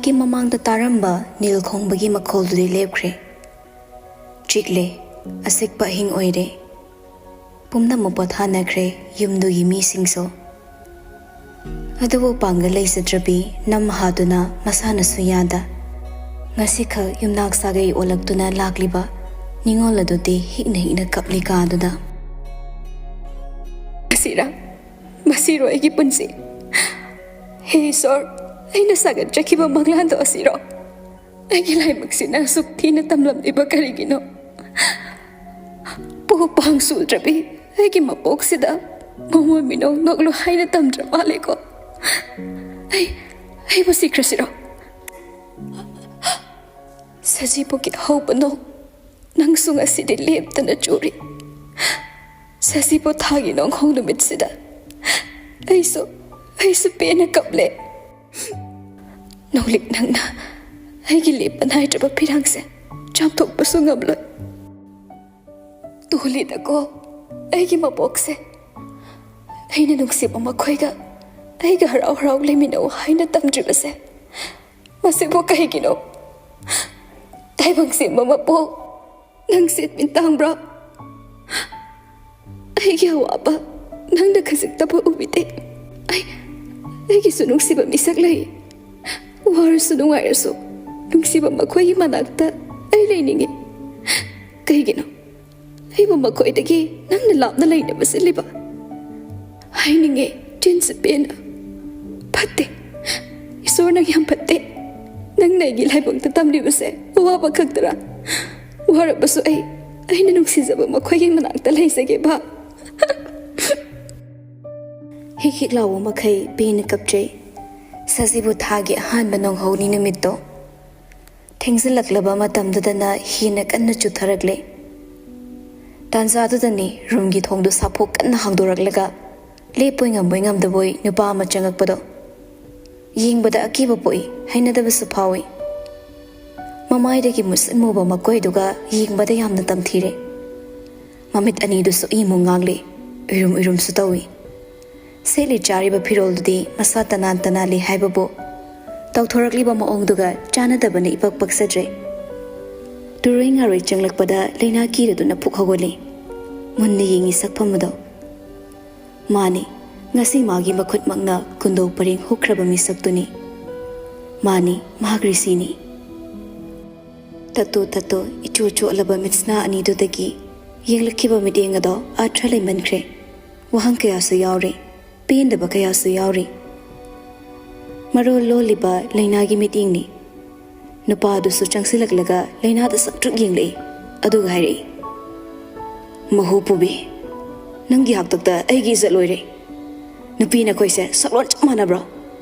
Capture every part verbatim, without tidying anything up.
ꯀꯤ ꯃꯃꯥꯡꯗ ꯇꯥꯔꯝꯕ ꯅꯤꯜ ꯈꯣꯡꯕꯒꯤ ꯃꯈꯣꯜꯗꯨꯗꯤ ꯂꯦꯞꯈ꯭ꯔꯦ꯫ ꯆꯤꯛꯂꯦ, ꯑꯆꯤꯛꯄ ꯑꯍꯤꯡ ꯑꯣꯏꯔꯦ꯫ ꯄꯨꯝꯅꯃꯛ ꯄꯣꯊꯥꯅꯈ꯭ꯔꯦ ꯌꯨꯝꯗꯨꯒꯤ ꯃꯤꯁꯤꯡꯁꯨ꯫ ꯑꯗꯨꯕꯨ ꯄꯥꯡꯒꯜ ꯂꯩꯖꯗ꯭ꯔꯕꯤ ꯅꯝ ꯍꯥꯗꯨꯅ ꯃꯁꯥꯅꯁꯨ ꯌꯥꯗ, ꯉꯁꯤꯈꯛ ꯌꯨꯝꯅꯥꯛ ꯁꯥꯒꯩ ꯑꯣꯜꯂꯛꯇꯨꯅ ꯂꯥꯛꯂꯤꯕ ꯅꯤꯉꯣꯜ ꯑꯗꯨꯗꯤ ꯍꯤꯛꯅ ꯍꯤꯛꯅ ꯀꯞꯂꯤ ꯀꯥꯗꯨꯗ꯫ "ꯃꯁꯤꯔꯥ? ꯃꯁꯤꯔꯣ ꯑꯩꯒꯤ ꯄꯨꯟꯁꯤ? ꯍꯦ ꯏꯁꯣꯔ, ꯑꯩꯅ ꯁꯥꯒꯠꯆꯈꯤꯕ ꯃꯪꯂꯥꯟꯗꯣ ꯑꯁꯤꯔꯣ? ꯑꯩꯒꯤ ꯂꯥꯏꯕꯛꯁꯤꯅ ꯑꯁꯨꯛ ꯊꯤꯅ ꯇꯝꯂꯝꯂꯤꯕ ꯀꯔꯤꯒꯤꯅꯣ? ꯄꯨ ꯄꯥꯡ ꯁꯨꯗ꯭ꯔꯕꯤ ꯑꯩꯒꯤ ꯃꯄꯣꯛꯁꯤꯗ ꯃꯃꯣꯟ ꯃꯤꯅꯣꯡ ꯅꯣꯛꯂꯨ ꯍꯥꯏꯅ ꯇꯝꯗ꯭ꯔ ꯃꯥꯜꯂꯦꯀꯣ꯫ ꯑꯩ, ꯑꯩꯕꯨ ꯁꯤꯈ꯭ꯔꯁꯤꯔꯣ? ꯁꯖꯤꯕꯨꯒꯤ ꯑꯍꯧꯕ ꯅꯣꯡ, ꯅꯪꯁꯨ ꯉꯁꯤꯗꯤ ꯂꯦꯞꯇꯅ ꯆꯨꯔꯤ꯫ ꯁꯖꯤꯕꯨ ꯊꯥꯒꯤ ꯅꯣꯡꯍꯧ ꯅꯨꯃꯤꯠꯁꯤꯗ ꯑꯩꯁꯨ, ꯑꯩꯁꯨ ꯄꯦꯟꯅ ꯀꯞꯂꯦ꯫ ꯅꯣꯡꯂꯤꯛ ꯅꯪꯅ ꯑꯩꯒꯤ ꯂꯦꯞꯄ ꯅꯥꯏꯗ꯭ꯔꯕ ꯐꯤꯔꯥꯡꯁꯦ ꯆꯥꯝꯊꯣꯛꯄꯁꯨ ꯉꯝꯂꯣꯏ꯫ ꯇꯣꯜꯂꯤꯗꯀꯣ ꯑꯩꯒꯤ ꯃꯄꯣꯛꯁꯦ꯫ ꯑꯩꯅ ꯅꯨꯡꯁꯤꯕ ꯃꯈꯣꯏꯒ ꯑꯩꯒ ꯍꯔꯥꯎ ꯍꯔꯥꯎ ꯂꯩꯃꯤꯟꯅꯧ ꯍꯥꯏꯅ ꯇꯝꯗ꯭ꯔꯤꯕꯁꯦ ꯃꯁꯤꯕꯨ ꯀꯩꯒꯤꯅꯣ? ꯇꯥꯏꯕꯪ ꯁꯦꯝꯕ ꯃꯄꯣꯛ, ꯅꯪ ꯁꯦꯠꯃꯤꯟ ꯇꯥꯡꯕ꯭ꯔꯥ? ꯑꯩꯒꯤ ꯑꯋꯥꯕ ꯅꯪꯅ ꯈꯖꯤꯛꯇꯕꯨ ꯎꯕꯤꯗꯦ꯫ ꯑꯩ, ꯑꯩꯒꯤꯁꯨ ꯅꯨꯡꯁꯤꯕ ꯃꯤꯁꯛ ꯂꯩ꯫ ꯋꯥꯔꯁꯨ ꯅꯨꯡꯉꯥꯏꯔꯁꯨ ꯅꯨꯡꯁꯤꯕ ꯃꯈꯣꯏꯒꯤ ꯃꯅꯥꯛꯇ ꯑꯩ ꯂꯩꯅꯤꯡꯉꯤ꯫ ꯀꯩꯒꯤꯅꯣ ꯑꯩꯕꯨ ꯃꯈꯣꯏꯗꯒꯤ ꯅꯪꯅ ꯂꯥꯞꯅ ꯂꯩꯅꯕ ꯁꯤꯜꯂꯤꯕ? ꯍꯥꯏꯅꯤꯡꯉꯦ ꯆꯤꯟꯁꯤ ꯄꯦꯟꯅ꯫ ꯐꯠꯇꯦ꯫ ꯏꯁꯣꯔ, ꯅꯪ ꯌꯥꯝ ꯐꯠꯇꯦ꯫ ꯅꯪꯅ ꯑꯩꯒꯤ ꯂꯥꯏꯕꯛꯇ ꯇꯝꯂꯤꯕꯁꯦ ꯑꯋꯥꯕ ꯈꯛꯇꯔꯥ? ꯋꯥꯔꯕꯁꯨ ꯑꯩ, ꯑꯩꯅ ꯅꯨꯡꯁꯤꯖꯕ ꯃꯈꯣꯏꯒꯤ ꯃꯅꯥꯛꯇ ꯂꯩꯖꯒꯦꯕ꯫ ꯍꯤꯛ ꯍꯤꯛ ꯂꯥꯎꯕ ꯃꯈꯩ ꯄꯦꯟꯅ ꯀꯞꯆꯩ꯫ ꯁꯖꯤꯕꯨ ꯊꯥꯒꯤ ꯑꯍꯥꯟꯕ ꯅꯣꯡꯍꯧꯅꯤ ꯅꯨꯃꯤꯠꯇꯣ꯫ ꯊꯦꯡꯖꯤꯜꯂꯛꯂꯕ ꯃꯇꯝꯗꯨꯗꯅ ꯍꯦꯟꯅ ꯀꯟꯅ ꯆꯨꯊꯔꯛꯂꯦ꯫ ꯇꯥꯟꯖꯥꯗꯨꯗꯅꯤ ꯔꯨꯝꯒꯤ ꯊꯣꯡꯗꯨ ꯁꯥꯐꯨ ꯀꯟꯅ ꯍꯥꯡꯗꯣꯔꯛꯂꯒ ꯂꯦꯞꯄꯣꯏ ꯉꯝꯕꯣꯏ ꯉꯝꯗꯕꯣꯏ ꯅꯨꯄꯥ ꯑꯃ ꯆꯪꯉꯛꯄꯗꯣ꯫ ꯌꯦꯡꯕꯗ ꯑꯀꯤꯕ ꯄꯣꯛꯏ, ꯍꯩꯅꯗꯕꯁꯨ ꯐꯥꯎꯏ꯫ ꯃꯃꯥꯏꯗꯒꯤ ꯃꯨꯁꯤꯟ ꯃꯨꯕ ꯃꯀꯣꯏꯗꯨꯒ ꯌꯦꯡꯕꯗ ꯌꯥꯝꯅ ꯇꯝꯊꯤꯔꯦ꯫ ꯃꯃꯤꯠ ꯑꯅꯤꯗꯨꯁꯨ ꯏꯃꯨ ꯉꯥꯡꯂꯤ, ꯎꯏꯔꯨꯝ ꯎꯏꯔꯨꯝꯁꯨ ꯇꯧꯏ꯫ ꯁꯦꯠꯂꯤ ꯆꯥꯔꯤꯕ ꯐꯤꯔꯣꯜꯗꯨꯗꯤ ꯃꯁꯥ ꯇꯅꯥꯟ ꯇꯅꯥꯜꯂꯤ ꯍꯥꯏꯕꯕꯨ ꯇꯧꯊꯣꯔꯛꯂꯤꯕ ꯃꯑꯣꯡꯗꯨꯒ ꯆꯥꯟꯅꯗꯕꯅ ꯏꯄꯛ ꯄꯛꯆꯗ꯭ꯔꯦ꯫ ꯇꯨꯔꯣꯏ ꯉꯥꯔꯣꯏ ꯆꯪꯂꯛꯄꯗ ꯂꯩꯅꯥ ꯀꯤꯔꯗꯨꯅ ꯄꯨꯛ ꯍꯧꯒꯠꯂꯤ꯫ ꯃꯨꯟꯅ ꯌꯦꯡꯉꯤ ꯁꯛꯐꯝ ꯑꯗꯣ꯫ ꯃꯥꯅꯤ, ꯉꯁꯤ ꯃꯥꯒꯤ ꯃꯈꯨꯠꯃꯛꯅ ꯀꯨꯟꯗꯣ ꯄꯔꯦꯡ ꯍꯨꯛꯈ꯭ꯔꯕ ꯃꯤꯁꯛꯇꯨꯅꯤ꯫ ꯃꯥꯅꯤ, ꯃꯍꯥꯛ ꯔꯤꯁꯤꯅꯤ꯫ ꯇꯠꯇꯨ ꯇꯠꯇꯨ ꯏꯆꯨ ꯆꯨꯠꯂꯕ ꯃꯤꯠꯁꯅꯥ ꯑꯅꯤꯗꯨꯗꯒꯤ ꯌꯦꯡꯂꯛꯈꯤꯕ ꯃꯤꯠꯌꯦꯡ ꯑꯗꯣ ꯑꯥꯔꯊ ꯂꯩꯃꯟꯈ꯭ꯔꯦ꯫ ꯋꯥꯍꯪ ꯀꯌꯥꯁꯨ ꯌꯥꯎꯔꯤ, ꯄꯦꯟꯗꯕ ꯀꯌꯥꯁꯨ ꯌꯥꯎꯔꯤ꯫ ꯃꯔꯣꯜ ꯂꯣꯜꯂꯤꯕ ꯂꯩꯅꯥꯒꯤ ꯃꯤꯠꯌꯦꯡꯅꯤ꯫ ꯅꯨꯄꯥ ꯑꯗꯨꯁꯨ ꯆꯪꯁꯤꯜꯂꯛꯂꯒ ꯂꯩꯅꯥꯗ ꯁꯛꯇ꯭ꯔꯨꯛ ꯌꯦꯡꯂꯛꯏ, ꯑꯗꯨꯒ ꯍꯥꯏꯔꯛꯏ, "ꯃꯍꯨ ꯄꯨꯕꯤ, ꯅꯪꯒꯤ ꯍꯥꯛꯇꯛꯇ ꯑꯩꯒꯤ ꯏꯖꯠ ꯂꯣꯏꯔꯦ꯫ ꯅꯨꯄꯤ ꯅꯈꯣꯏꯁꯦ ꯁꯛꯂꯣꯟ ꯆꯞ ꯃꯥꯟꯅꯕ꯭ꯔꯣ?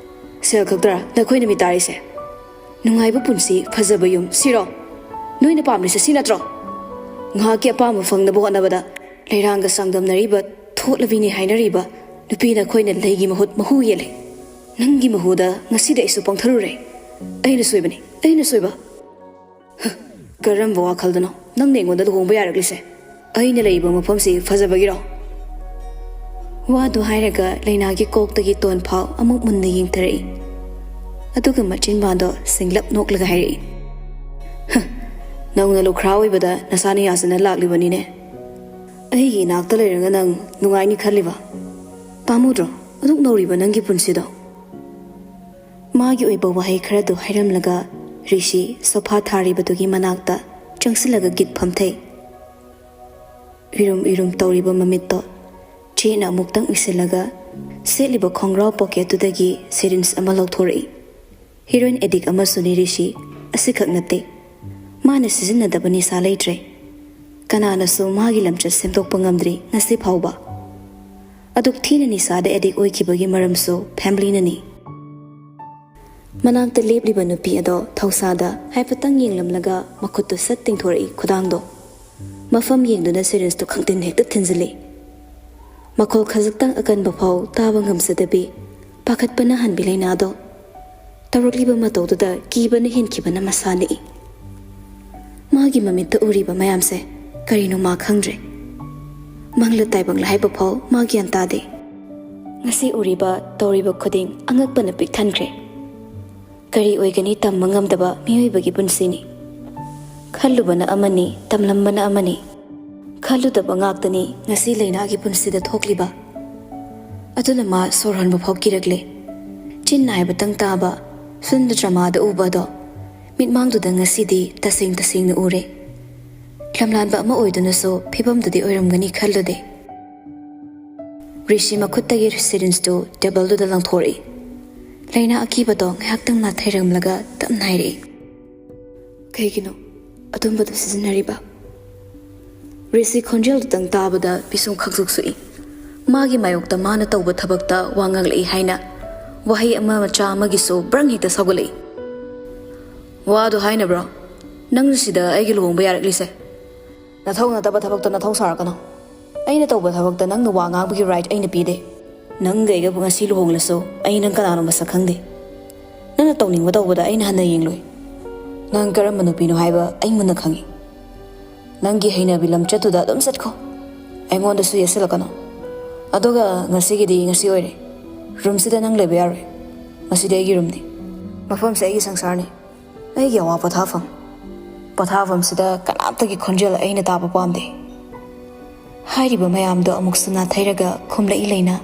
ꯁꯦꯜ ꯈꯛꯇꯔ ꯅꯈꯣꯏꯅ ꯃꯤꯇꯥꯔꯤꯁꯦ? ꯅꯨꯡꯉꯥꯏꯕ ꯄꯨꯟꯁꯤ, ꯐꯖꯕ ꯌꯨꯝ, ꯁꯤꯔꯣ? ꯅꯣꯏꯅ ꯄꯥꯝꯂꯤꯁꯦ ꯁꯤ ꯅꯠꯇ꯭ꯔꯣ? ꯉꯥꯏꯍꯥꯛꯀꯤ ꯑꯄꯥꯝꯕ ꯐꯪꯅꯕ ꯍꯣꯠꯅꯕꯗ ꯂꯩꯔꯥꯡꯒ ꯆꯥꯡꯗꯝꯅꯔꯤꯕ ꯊꯣꯠꯂꯕꯤꯅꯤ ꯍꯥꯏꯅꯔꯤꯕ ꯅꯨꯄꯤ ꯅꯈꯣꯏꯅ ꯂꯩꯒꯤ ꯃꯍꯨꯠ ꯃꯍꯨ ꯌꯦꯜꯂꯦ꯫ ꯅꯪꯒꯤ ꯃꯍꯨꯗ ꯉꯁꯤꯗꯤ ꯑꯩꯁꯨ ꯄꯪꯊꯔꯨꯔꯦ꯫ ꯑꯩꯅ ꯁꯣꯏꯕꯅꯤ, ꯑꯩꯅ ꯁꯣꯏꯕ꯫" "ꯍ, ꯀꯔꯝꯕ ꯋꯥꯈꯜꯗꯅꯣ ꯅꯪꯅ ꯑꯩꯉꯣꯟꯗ ꯂꯨꯍꯣꯡꯕ ꯌꯥꯔꯛꯂꯤꯁꯦ? ꯑꯩꯅ ꯂꯩꯔꯤꯕ ꯃꯐꯝꯁꯤ ꯐꯖꯕꯒꯤꯔꯣ?" ꯋꯥꯗꯨ ꯍꯥꯏꯔꯒ ꯂꯩꯅꯥꯒꯤ ꯀꯣꯛꯇꯒꯤ ꯇꯣꯟ ꯐꯥꯎ ꯑꯃꯨꯛ ꯃꯨꯟꯅ ꯌꯦꯡꯊꯔꯛꯏ꯫ ꯑꯗꯨꯒ ꯃꯆꯤꯟꯕꯥꯟꯗꯣ ꯁꯤꯡꯂꯞ ꯅꯣꯛꯂꯒ ꯍꯥꯏꯔꯛꯏ, "ꯍ, ꯅꯧꯅ ꯂꯨꯈ꯭ꯔꯥ ꯑꯣꯏꯕꯗ ꯅꯁꯥꯅ ꯌꯥꯖꯅ ꯂꯥꯛꯂꯤꯕꯅꯤꯅꯦ꯫ ꯑꯩꯒꯤ ꯏꯅꯥꯛꯇ ꯂꯩꯔꯒ ꯅꯪ ꯅꯨꯡꯉꯥꯏꯅꯤ ꯈꯜꯂꯤꯕ? ꯄꯥꯝꯃꯨꯗ꯭ꯔꯣ ꯑꯗꯨꯛ ꯅꯧꯔꯤꯕ ꯅꯪꯒꯤ ꯄꯨꯟꯁꯤꯗꯣ?" ꯃꯥꯒꯤ ꯑꯣꯏꯕ ꯋꯥꯍꯩ ꯈꯔꯗꯨ ꯍꯥꯏꯔꯝꯂꯒ ꯔꯤꯁꯤ ꯁꯣꯐꯥ ꯊꯥꯔꯤꯕꯗꯨꯒꯤ ꯃꯅꯥꯛꯇ ꯆꯪꯁꯤꯜꯂꯒ ꯒꯤꯠ ꯐꯝꯊꯩ꯫ ꯏꯔꯨꯝ ꯏꯔꯨꯝ ꯇꯧꯔꯤꯕ ꯃꯃꯤꯠꯇꯣ ꯆꯦꯠꯅ ꯑꯃꯨꯛꯇꯪ ꯎꯏꯁꯤꯜꯂꯒ ꯁꯦꯠꯂꯤꯕ ꯈꯣꯡꯒ꯭ꯔꯥꯎ ꯄꯣꯀꯦꯠꯇꯨꯗꯒꯤ ꯁꯤꯔꯤꯟꯁ ꯑꯃ ꯂꯧꯊꯣꯔꯛꯏ꯫ ꯍꯤꯔꯣꯏꯟ ꯑꯦꯗꯤꯛ ꯑꯃꯁꯨꯅꯤ ꯔꯤꯁꯤ, ꯑꯁꯤꯈꯛ ꯅꯠꯇꯦ꯫ ꯃꯥꯅ ꯁꯤꯖꯤꯟꯅꯗꯕ ꯅꯤꯁꯥ ꯂꯩꯇ꯭ꯔꯦ꯫ ꯀꯅꯥꯅꯁꯨ ꯃꯥꯒꯤ ꯂꯝꯆꯠ ꯁꯦꯝꯗꯣꯛꯄ ꯉꯝꯗ꯭ꯔꯤ ꯉꯁꯤ ꯐꯥꯎꯕ꯫ ꯑꯗꯨꯛ ꯊꯤꯅ ꯅꯤꯁꯥꯗ ꯑꯦꯗꯤꯛ ꯑꯣꯏꯈꯤꯕꯒꯤ ꯃꯔꯝꯁꯨ ꯐꯦꯃꯤꯂꯤꯅꯅꯤ꯫ ꯃꯅꯥꯛꯇ ꯂꯦꯞꯂꯤꯕ ꯅꯨꯄꯤ ꯑꯗꯣ ꯊꯧꯁꯥꯗ ꯍꯥꯏꯐꯦꯠꯇꯪ ꯌꯦꯡꯂꯝꯂꯒ ꯃꯈꯨꯠꯇꯨ ꯁꯠ ꯇꯤꯡꯊꯣꯔꯛꯏ ꯈꯨꯗꯥꯡꯗꯣ꯫ ꯃꯐꯝ ꯌꯦꯡꯗꯨꯅ ꯁꯤꯔꯤꯟꯁꯇꯨ ꯈꯪꯇꯤꯟ ꯍꯦꯛꯇ ꯊꯤꯟꯖꯤꯜꯂꯤ꯫ ꯃꯈꯣꯜ ꯈꯖꯤꯛꯇꯪ ꯑꯀꯟꯕ ꯐꯥꯎ ꯇꯥꯕ ꯉꯝꯖꯗꯕꯤ, ꯄꯥꯈꯠꯄꯅ ꯍꯟꯕꯤ ꯂꯩꯅꯥꯗꯣ꯫ ꯇꯧꯔꯛꯂꯤꯕ ꯃꯇꯧꯗꯨꯗ ꯀꯤꯕꯅ ꯍꯦꯟꯈꯤꯕꯅ ꯃꯁꯥ ꯅꯤꯛꯏ꯫ ꯃꯥꯒꯤ ꯃꯃꯤꯠꯇ ꯎꯔꯤꯕ ꯃꯌꯥꯝꯁꯦ ꯀꯔꯤꯅꯣ ꯃꯥ ꯈꯪꯗ꯭ꯔꯦ꯫ ꯃꯪꯂ ꯇꯥꯏꯕꯪꯂ ꯍꯥꯏꯕ ꯐꯥꯎ ꯃꯥ ꯒ꯭ꯌꯥꯟ ꯇꯥꯗꯦ꯫ ꯉꯁꯤ ꯎꯔꯤꯕ ꯇꯧꯔꯤꯕ ꯈꯨꯗꯤꯡ ꯑꯉꯛꯄꯅ ꯄꯤꯛ ꯊꯟꯈ꯭ꯔꯦ꯫ ꯀꯔꯤ ꯑꯣꯏꯒꯅꯤ ꯇꯝꯕ ꯉꯝꯗꯕ ꯃꯤꯑꯣꯏꯕꯒꯤ ꯄꯨꯟꯁꯤꯅꯤ꯫ ꯈꯜꯂꯨꯕꯅ ꯑꯃꯅꯤ, ꯇꯝꯂꯝꯕꯅ ꯑꯃꯅꯤ꯫ ꯈꯜꯂꯨꯗꯕ ꯉꯥꯛꯇꯅꯤ ꯉꯁꯤ ꯂꯩꯅꯥꯒꯤ ꯄꯨꯟꯁꯤꯗ ꯊꯣꯛꯂꯤꯕ꯫ ꯑꯗꯨꯅ ꯃꯥ ꯁꯣꯔ ꯍꯣꯟꯕ ꯐꯥꯎ ꯀꯤꯔꯛꯂꯦ꯫ ꯆꯤꯟ ꯍꯥꯏꯕꯇꯪ ꯇꯥꯕ, ꯐꯤꯜꯝꯗ ꯗ꯭ꯔꯃꯥꯗ ꯎꯕ ꯑꯗꯣ ꯃꯤꯠꯃꯥꯡꯗꯨꯗ ꯉꯁꯤꯗꯤ ꯇꯁꯦꯡ ꯇꯁꯦꯡꯅ ꯎꯔꯦ꯫ ꯂꯝꯂꯥꯟꯕ ꯑꯃ ꯑꯣꯏꯗꯨꯅꯁꯨ ꯐꯤꯕꯝꯗꯨꯗꯤ ꯑꯣꯏꯔꯝꯒꯅꯤ ꯈꯜꯂꯨꯗꯦ꯫ ꯔꯤꯁꯤ ꯃꯈꯨꯠꯇꯒꯤ ꯁꯤꯔꯤꯟꯖꯇꯨ ꯇꯦꯕꯜꯗꯨꯗ ꯂꯪꯊꯣꯔꯛꯏ꯫ ꯂꯩꯅꯥ ꯑꯀꯤꯕꯗꯣ ꯉꯥꯏꯍꯥꯛꯇꯪ ꯅꯥꯊꯩꯔꯝꯂꯒ ꯇꯞꯅ ꯍꯥꯏꯔꯛꯏ, "ꯀꯩꯒꯤꯅꯣ ꯑꯗꯨꯝꯕꯗꯨ ꯁꯤꯖꯤꯟꯅꯔꯤꯕ?" ꯔꯤꯁꯤ ꯈꯣꯟꯖꯦꯜꯗꯨꯇꯪ ꯇꯥꯕꯗ ꯄꯤꯁꯨꯝ ꯈꯛꯁꯨꯛ ꯁꯨꯛꯏ꯫ ꯃꯥꯒꯤ ꯃꯥꯌꯣꯛꯇ ꯃꯥꯅ ꯇꯧꯕ ꯊꯕꯛꯇ ꯋꯥ ꯉꯥꯡꯂꯛꯏ ꯍꯥꯏꯅ ꯋꯥꯍꯩ ꯑꯃ ꯃꯆꯥ ꯑꯃꯒꯤꯁꯨ ꯕ꯭ꯔꯪ ꯍꯦꯛꯇ ꯁꯧꯒꯠꯂꯛꯏ꯫ "ꯋꯥꯗꯣ ꯍꯥꯏꯅꯕ꯭ꯔꯣ? ꯅꯪꯅ ꯁꯤꯗ ꯑꯩꯒꯤ ꯂꯨꯍꯣꯡꯕ ꯌꯥꯔꯛꯂꯤꯁꯦ? ꯅꯊꯧ ꯅꯠꯇꯕ ꯊꯕꯛꯇ ꯅꯊꯧ ꯁꯥꯔꯛꯀꯅꯨ꯫ ꯑꯩꯅ ꯇꯧꯕ ꯊꯕꯛꯇ ꯅꯪꯅ ꯋꯥ ꯉꯥꯡꯕꯒꯤ ꯔꯥꯏꯠ ꯑꯩꯅ ꯄꯤꯗꯦ꯫ ꯅꯪꯒ ꯑꯩꯒ ꯉꯁꯤ ꯂꯨꯍꯣꯡꯂꯁꯨ ꯑꯩ ꯅꯪ ꯀꯅꯥꯅꯣ ꯃꯁꯛ ꯈꯪꯗꯦ꯫ ꯅꯪꯅ ꯇꯧꯅꯤꯡꯕ ꯇꯧꯕꯗ ꯑꯩꯅ ꯍꯟꯅ ꯌꯦꯡꯂꯣꯏ꯫ ꯅꯪ ꯀꯔꯝꯕ ꯅꯨꯄꯤꯅꯣ ꯍꯥꯏꯕ ꯑꯩ ꯃꯨꯟꯅ ꯈꯪꯏ꯫ ꯅꯪꯒꯤ ꯍꯩꯅꯕꯤ ꯂꯝꯆꯠꯇꯨꯗ ꯑꯗꯨꯝ ꯆꯠꯈꯣ꯫ ꯑꯩꯉꯣꯟꯗꯁꯨ ꯌꯦꯠꯁꯤꯜꯂꯛꯀꯅꯨ꯫ ꯑꯗꯨꯒ ꯉꯁꯤꯒꯤꯗꯤ ꯉꯁꯤ ꯑꯣꯏꯔꯦ꯫ ꯔꯨꯝꯁꯤꯗ ꯅꯪ ꯂꯩꯕ ꯌꯥꯔꯣꯏ꯫ ꯃꯁꯤꯗꯤ ꯑꯩꯒꯤ ꯔꯨꯝꯅꯤ꯫ ꯃꯐꯝꯁꯦ ꯑꯩꯒꯤ ꯁꯪꯁꯥꯔꯅꯤ꯫ ꯑꯩꯒꯤ ꯑꯋꯥ ꯄꯣꯊꯥꯐꯝ꯫ ꯄꯣꯊꯥꯐꯝꯁꯤꯗ ꯀꯅꯥꯝꯇꯒꯤ ꯈꯣꯟꯖꯦꯜ ꯑꯩꯅ ꯇꯥꯕ ꯄꯥꯝꯗꯦ꯫" ꯍꯥꯏꯔꯤꯕ ꯃꯌꯥꯝꯗꯣ ꯑꯃꯨꯛꯁꯨ ꯅꯥꯊꯩꯔꯒ ꯈꯨꯝꯂꯛꯏ ꯂꯩꯅꯥ꯫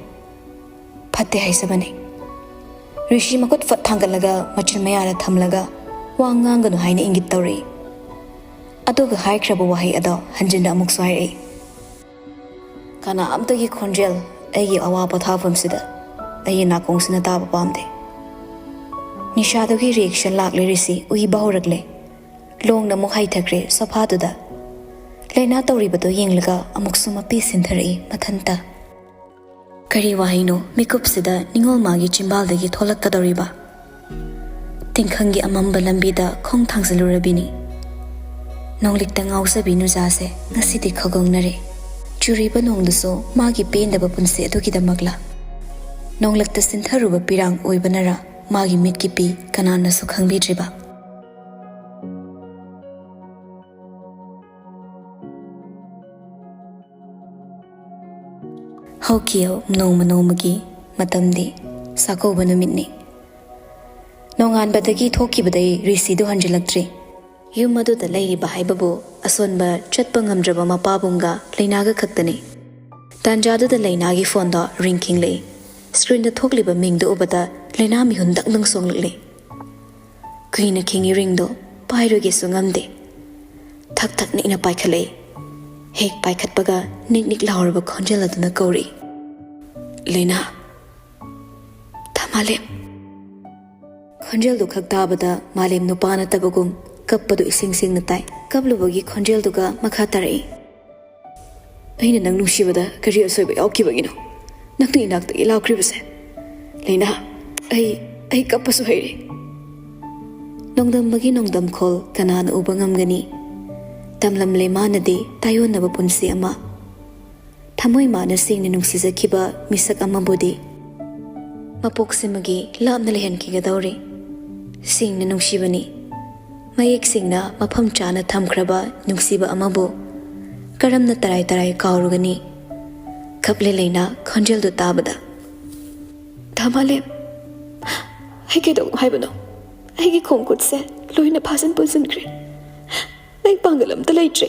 "ꯐꯠꯇꯦ ꯍꯥꯏꯖꯕꯅꯤ꯫" ꯔꯤꯁꯤ ꯃꯈꯨꯠ ꯐꯠ ꯊꯥꯡꯒꯠꯂꯒ ꯃꯆꯤꯟ ꯃꯌꯥꯗ ꯊꯝꯂꯒ ꯋꯥ ꯉꯥꯡꯒꯅꯨ ꯍꯥꯏꯅ ꯏꯪꯒꯤꯠ ꯇꯧꯔꯛꯏ꯫ ꯑꯗꯨꯒ ꯍꯥꯏꯈ꯭ꯔꯕ ꯋꯥꯍꯩ ꯑꯗꯣ ꯍꯟꯖꯤꯟꯅ ꯑꯃꯨꯛꯁꯨ ꯍꯥꯏꯔꯛꯏ꯫ "ꯀꯅꯥꯝꯇꯒꯤ ꯈꯣꯟꯖꯦꯜ ꯑꯩꯒꯤ ꯑꯋꯥ ꯄꯣꯊꯥꯐꯝꯁꯤꯗ ꯑꯩꯒꯤ ꯅꯥꯀꯣꯡꯁꯤꯅ ꯇꯥꯕ ꯄꯥꯝꯗꯦ꯫" ꯅꯤꯁꯥꯗꯨꯒꯤ ꯔꯤꯌꯦꯛꯁꯟ ꯂꯥꯛꯂꯦ ꯔꯤꯁꯤ, ꯎꯏꯕ ꯍꯧꯔꯛꯂꯦ꯫ ꯂꯣꯡꯅ ꯑꯃꯨꯛ ꯍꯥꯏꯊꯈ꯭ꯔꯦ ꯁꯣꯐꯥꯗꯨꯗ꯫ ꯂꯩꯅꯥ ꯇꯧꯔꯤꯕꯗꯣ ꯌꯦꯡꯂꯒ ꯑꯃꯨꯛꯁꯨ ꯃꯄꯤ ꯁꯤꯟꯊꯔꯛꯏ ꯃꯊꯟꯇ꯫ ꯀꯔꯤ ꯋꯥꯍꯩꯅꯣ ꯃꯤꯀꯨꯞꯁꯤꯗ ꯅꯤꯡꯉꯣꯜ ꯃꯥꯒꯤ ꯆꯤꯝꯕꯥꯜꯗꯒꯤ ꯊꯣꯛꯂꯛꯀꯗꯧꯔꯤꯕ? ꯇꯤꯡꯈꯪꯒꯤ ꯑꯃꯝꯕ ꯂꯝꯕꯤꯗ ꯈꯣꯡ ꯊꯥꯡꯖꯜꯂꯨꯔꯕꯤꯅꯤ꯫ ꯅꯣꯡꯂꯤꯛꯇ ꯉꯥꯎꯖꯕꯤ ꯅꯨꯖꯥꯁꯦ ꯉꯁꯤꯗꯤ ꯈꯧꯒꯪꯅꯔꯦ꯫ ꯆꯨꯔꯤꯕ ꯅꯣꯡꯗꯨꯁꯨ ꯃꯥꯒꯤ ꯄꯦꯟꯗꯕ ꯄꯨꯟꯁꯤ ꯑꯗꯨꯒꯤꯗꯃꯛꯂ? ꯅꯣꯡꯂꯛꯇ ꯁꯤꯟꯊꯔꯨꯕ ꯄꯤꯔꯥꯡ ꯑꯣꯏꯕꯅꯔ ꯃꯥꯒꯤ ꯃꯤꯠꯀꯤ ꯄꯤ ꯀꯅꯥꯅꯁꯨ ꯈꯪꯕꯤꯗ꯭ꯔꯤꯕ? ꯍꯧꯈꯤꯌꯣ ꯅꯣꯡꯃ ꯅꯣꯡꯃꯒꯤ ꯃꯇꯝꯗꯤ ꯆꯥꯛꯀꯧꯕ ꯅꯨꯃꯤꯠꯅꯤ꯫ ꯅꯣꯡꯉꯥꯟꯕꯗꯒꯤ ꯊꯣꯛꯈꯤꯕꯗꯩ ꯔꯤꯁꯤꯗꯨ ꯍꯟꯖꯤꯜꯂꯛꯇ꯭ꯔꯤ꯫ ꯌꯨꯝ ꯑꯗꯨꯗ ꯂꯩꯔꯤꯕ ꯍꯥꯏꯕꯕꯨ ꯑꯁꯣꯟꯕ, ꯆꯠꯄ ꯉꯝꯗ꯭ꯔꯕ ꯃꯄꯥꯕꯨꯡꯒ ꯂꯩꯅꯥꯒ ꯈꯛꯇꯅꯤ꯫ ꯇꯥꯟꯖꯥꯗꯨꯗ ꯂꯩꯅꯥꯒꯤ ꯐꯣꯟꯗꯣ ꯔꯤꯡ ꯈꯤꯡꯂꯛꯏ꯫ ꯁ꯭ꯀ꯭ꯔꯤꯟꯗ ꯊꯣꯛꯂꯤꯕ ꯃꯤꯡꯗꯨ ꯎꯕꯗ ꯂꯩꯅꯥ ꯃꯤꯍꯨꯟ ꯗꯪ ꯗꯪ ꯆꯣꯡꯂꯛꯂꯤ꯫ ꯀꯨꯏꯅ ꯈꯤꯡꯉꯤ ꯔꯤꯡꯗꯣ, ꯄꯥꯏꯔꯣꯏꯒꯦꯁꯨ ꯉꯝꯗꯦ꯫ ꯊꯛ ꯊꯛ ꯅꯤꯛꯅ ꯄꯥꯏꯈꯠꯂꯛꯏ꯫ ꯍꯦꯛ ꯄꯥꯏꯈꯠꯄꯒ ꯅꯤꯛ ꯅꯤꯛ ꯂꯥꯎꯔꯕ ꯈꯣꯟꯖꯦꯜ ꯑꯗꯨꯅ ꯀꯧꯔꯛꯏ, "ꯂꯩꯅꯥ! ꯊꯃꯥꯂꯦꯝ!" ꯈꯣꯟꯖꯦꯜꯗꯨ ꯈꯛ ꯇꯥꯕꯗ ꯃꯥꯂꯦꯝ ꯅꯨꯄꯥ ꯅꯠꯇꯕꯒꯨꯝ ꯀꯞꯄꯗꯨ ꯏꯁꯦꯡ ꯁꯦꯡꯅ ꯇꯥꯏ꯫ ꯀꯞꯂꯨꯕꯒꯤ ꯈꯣꯟꯖꯦꯜꯗꯨꯒ ꯃꯈꯥ ꯇꯥꯔꯛꯏ, "ꯑꯩꯅ ꯅꯪ ꯅꯨꯡꯁꯤꯕꯗ ꯀꯔꯤ ꯑꯁꯣꯏꯕ ꯌꯥꯎꯈꯤꯕꯒꯤꯅꯣ ꯅꯪꯅ ꯏꯅꯥꯛꯇꯒꯤ ꯂꯥꯛꯈ꯭ꯔꯤꯕꯁꯦ? ꯂꯩꯅꯥ, ꯑꯩ, ꯑꯩ ꯀꯞꯄꯁꯨ ꯍꯩꯔꯦ!" ꯅꯣꯡꯗꯝꯕꯒꯤ ꯅꯣꯡꯗꯝꯈꯣꯜ ꯀꯅꯥꯅ ꯎꯕ ꯉꯝꯒꯅꯤ? ꯇꯝꯂꯝꯂꯦ ꯃꯥꯅꯗꯤ ꯇꯥꯏꯌꯣꯟꯅꯕ ꯄꯨꯟꯁꯤ ꯑꯃ꯫ ꯊꯃꯣꯏ ꯃꯥꯅ ꯁꯦꯡꯅ ꯅꯨꯡꯁꯤꯖꯈꯤꯕ ꯃꯤꯁꯛ ꯑꯃꯕꯨꯗꯤ ꯃꯄꯣꯛꯁꯤꯃꯒꯤ ꯂꯥꯞꯅ ꯂꯩꯍꯟꯈꯤꯒꯗꯧꯔꯤ꯫ ꯁꯦꯡꯅ ꯅꯨꯡꯁꯤꯕꯅꯤ꯫ ꯃꯌꯦꯛ ꯁꯦꯡꯅ ꯃꯐꯝ ꯆꯥꯅ ꯊꯝꯈ꯭ꯔꯕ ꯅꯨꯡꯁꯤꯕ ꯑꯃꯕꯨ ꯀꯔꯝꯅ ꯇꯔꯥꯏ ꯇꯔꯥꯏ ꯀꯥꯎꯔꯨꯒꯅꯤ? ꯀꯞꯂꯦ ꯂꯩꯅꯥ ꯈꯣꯟꯖꯦꯜꯗꯨ ꯇꯥꯕꯗ꯫ "ꯊꯃꯥꯂꯦꯝ, ꯑꯩ ꯀꯩꯗꯧ ꯍꯥꯏꯕꯅꯣ? ꯑꯩꯒꯤ ꯈꯣꯡ ꯈꯨꯠꯁꯦ ꯂꯣꯏꯅ ꯐꯥꯖꯤꯟ ꯄꯨꯟꯁꯤꯟꯈ꯭ꯔꯦ꯫ ꯑꯩ ꯄꯥꯡꯒꯜ ꯑꯝꯇ ꯂꯩꯇ꯭ꯔꯦ!"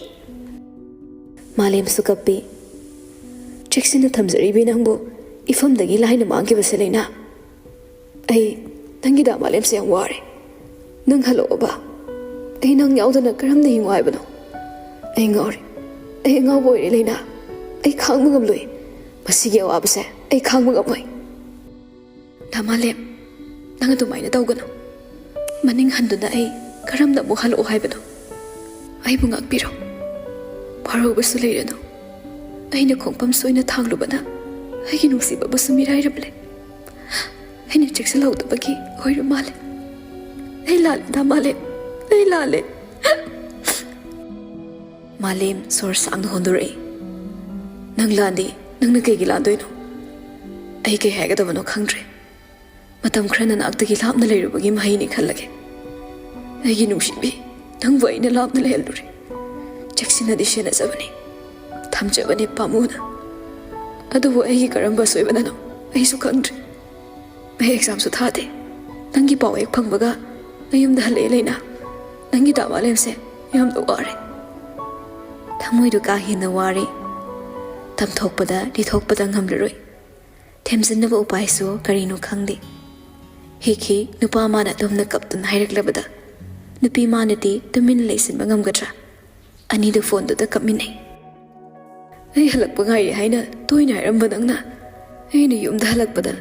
ꯃꯥꯂꯦꯝꯁꯨ ꯀꯞꯄꯤ꯫ "ꯆꯦꯛꯁꯤꯟꯅ ꯊꯝꯖꯔꯤꯕꯤ ꯅꯪꯕꯨ ꯏꯐꯝꯗꯒꯤ ꯂꯥꯏꯅ ꯃꯥꯡꯈꯤꯕꯁꯦ ꯂꯩꯅꯥ꯫ ꯑꯩ ꯅꯪꯒꯤ ꯗꯥ ꯃꯥꯂꯦꯝꯁꯦ ꯌꯥꯝ ꯋꯥꯔꯦ꯫ ꯅꯪ ꯍꯜꯂꯛꯑꯣꯕ꯫ ꯑꯩ ꯅꯪ ꯌꯥꯎꯗꯅ ꯀꯔꯝꯅ ꯍꯤꯡꯉꯨ ꯍꯥꯏꯕꯅꯣ? ꯑꯩ ꯉꯥꯎꯔꯦ꯫ ꯑꯩ ꯑꯉꯥꯎꯕ ꯑꯣꯏꯔꯦ ꯂꯩꯅꯥ꯫ ꯑꯩ ꯈꯥꯡꯕ ꯉꯝꯂꯣꯏ꯫ ꯃꯁꯤꯒꯤ ꯑꯋꯥꯕꯁꯦ ꯑꯩ ꯈꯥꯡꯕ ꯉꯝꯃꯣꯏ꯫" "ꯗꯥ ꯃꯥꯂꯦꯝ, ꯅꯪ ꯑꯗꯨꯃꯥꯏꯅ ꯇꯧꯒꯅꯨ꯫ ꯃꯅꯤꯡ ꯍꯟꯗꯨꯅ ꯑꯩ ꯀꯔꯝꯅ ꯑꯃꯨꯛ ꯍꯜꯂꯛꯑꯣ ꯍꯥꯏꯕꯅꯣ? ꯑꯩꯕꯨ ꯉꯥꯛꯄꯤꯔꯣ꯫ ꯐꯥꯔꯧꯕꯁꯨ ꯂꯩꯔꯅꯨ꯫ ꯑꯩꯅ ꯈꯣꯡꯐꯝ ꯁꯣꯏꯅ ꯊꯥꯡꯂꯨꯕꯅ ꯑꯩꯒꯤ ꯅꯨꯡꯁꯤꯕꯕꯨꯁꯨ ꯃꯤꯔꯥꯏꯔꯝꯂꯦ꯫ ꯑꯩꯅ ꯆꯦꯛꯁꯤꯜꯍꯧꯗꯕꯒꯤ ꯑꯣꯏꯔ ꯃꯥꯜꯂꯦ꯫ ꯑꯩ ꯂꯥꯜꯂꯦ, ꯗꯥ ꯃꯥꯂꯦꯝ, ꯑꯩ ꯂꯥꯜꯂꯦ꯫" ꯃꯥꯂꯦꯝ ꯁꯣꯔ ꯁꯥꯡꯅ ꯍꯣꯟꯗꯣꯔꯛꯏ꯫ "ꯅꯪ ꯂꯥꯟꯗꯦ꯫ ꯅꯪꯅ ꯀꯩꯒꯤ ꯂꯥꯟꯗꯣꯏꯅꯣ? ꯑꯩ ꯀꯩ ꯍꯥꯏꯒꯗꯕꯅꯣ ꯈꯪꯗ꯭ꯔꯦ꯫ ꯃꯇꯝ ꯈꯔ ꯅꯅꯥꯛꯇꯒꯤ ꯂꯥꯞꯅ ꯂꯩꯔꯨꯕꯒꯤ ꯃꯍꯩꯅꯤ ꯈꯜꯂꯒꯦ꯫ ꯑꯩꯒꯤ ꯅꯨꯡꯁꯤꯕꯤ, ꯅꯪꯕꯨ ꯑꯩꯅ ꯂꯥꯞꯅ ꯂꯩꯍꯜꯂꯨꯔꯦ꯫ ꯆꯦꯛꯁꯤꯟꯅꯗꯤ ꯁꯦꯟꯅꯖꯕꯅꯤ, ꯊꯝꯖꯕꯅꯤ ꯄꯥꯝꯃꯨꯅ꯫ ꯑꯗꯨꯕꯨ ꯑꯩꯒꯤ ꯀꯔꯝꯕ ꯑꯁꯣꯏꯕꯅꯅꯣ ꯑꯩꯁꯨ ꯈꯪꯗ꯭ꯔꯦ꯫ ꯑꯩ ꯑꯦꯛꯖꯥꯝꯁꯨ ꯊꯥꯗꯦ꯫ ꯅꯪꯒꯤ ꯄꯥꯎ ꯍꯦꯛ ꯐꯪꯕꯒ ꯅꯌꯨꯝꯗ ꯍꯜꯂꯛꯑꯦ ꯂꯩꯅꯥ꯫ ꯅꯪꯒꯤ ꯗꯥ ꯃꯥꯂꯦꯝꯁꯦ ꯌꯥꯝꯅ ꯋꯥꯔꯦ꯫ ꯊꯃꯣꯏꯗꯨ ꯀꯥ ꯍꯦꯟꯅ ꯋꯥꯔꯦ꯫ ꯇꯝꯊꯣꯛꯄꯗ ꯂꯤꯊꯣꯛꯄꯗ ꯉꯝꯂꯔꯣꯏ꯫ ꯊꯦꯝꯖꯤꯟꯅꯕ ꯎꯄꯥꯏꯁꯨ ꯀꯔꯤꯅꯣ ꯈꯪꯗꯦ꯫ ꯍꯤꯛ ꯍꯤꯛ ꯅꯨꯄꯥ ꯃꯥꯅ ꯑꯗꯨꯝꯅ ꯀꯞꯇꯨꯅ ꯍꯥꯏꯔꯛꯂꯕꯗ ꯅꯨꯄꯤ ꯃꯥꯅꯗꯤ ꯇꯨꯃꯤꯟꯅ ꯂꯩꯁꯤꯟꯕ ꯉꯝꯒꯗ꯭ꯔꯥ? ꯑꯅꯤꯗꯨ ꯐꯣꯟꯗꯨꯗ ꯀꯞꯃꯤꯟꯅꯩ꯫ ꯑꯩ ꯍꯜꯂꯛꯄ ꯉꯥꯏꯔꯤ ꯍꯥꯏꯅ ꯇꯣꯏꯅ ꯍꯥꯏꯔꯝꯕ ꯅꯪꯅ ꯑꯩꯅ ꯌꯨꯝꯗ ꯍꯜꯂꯛꯄꯗ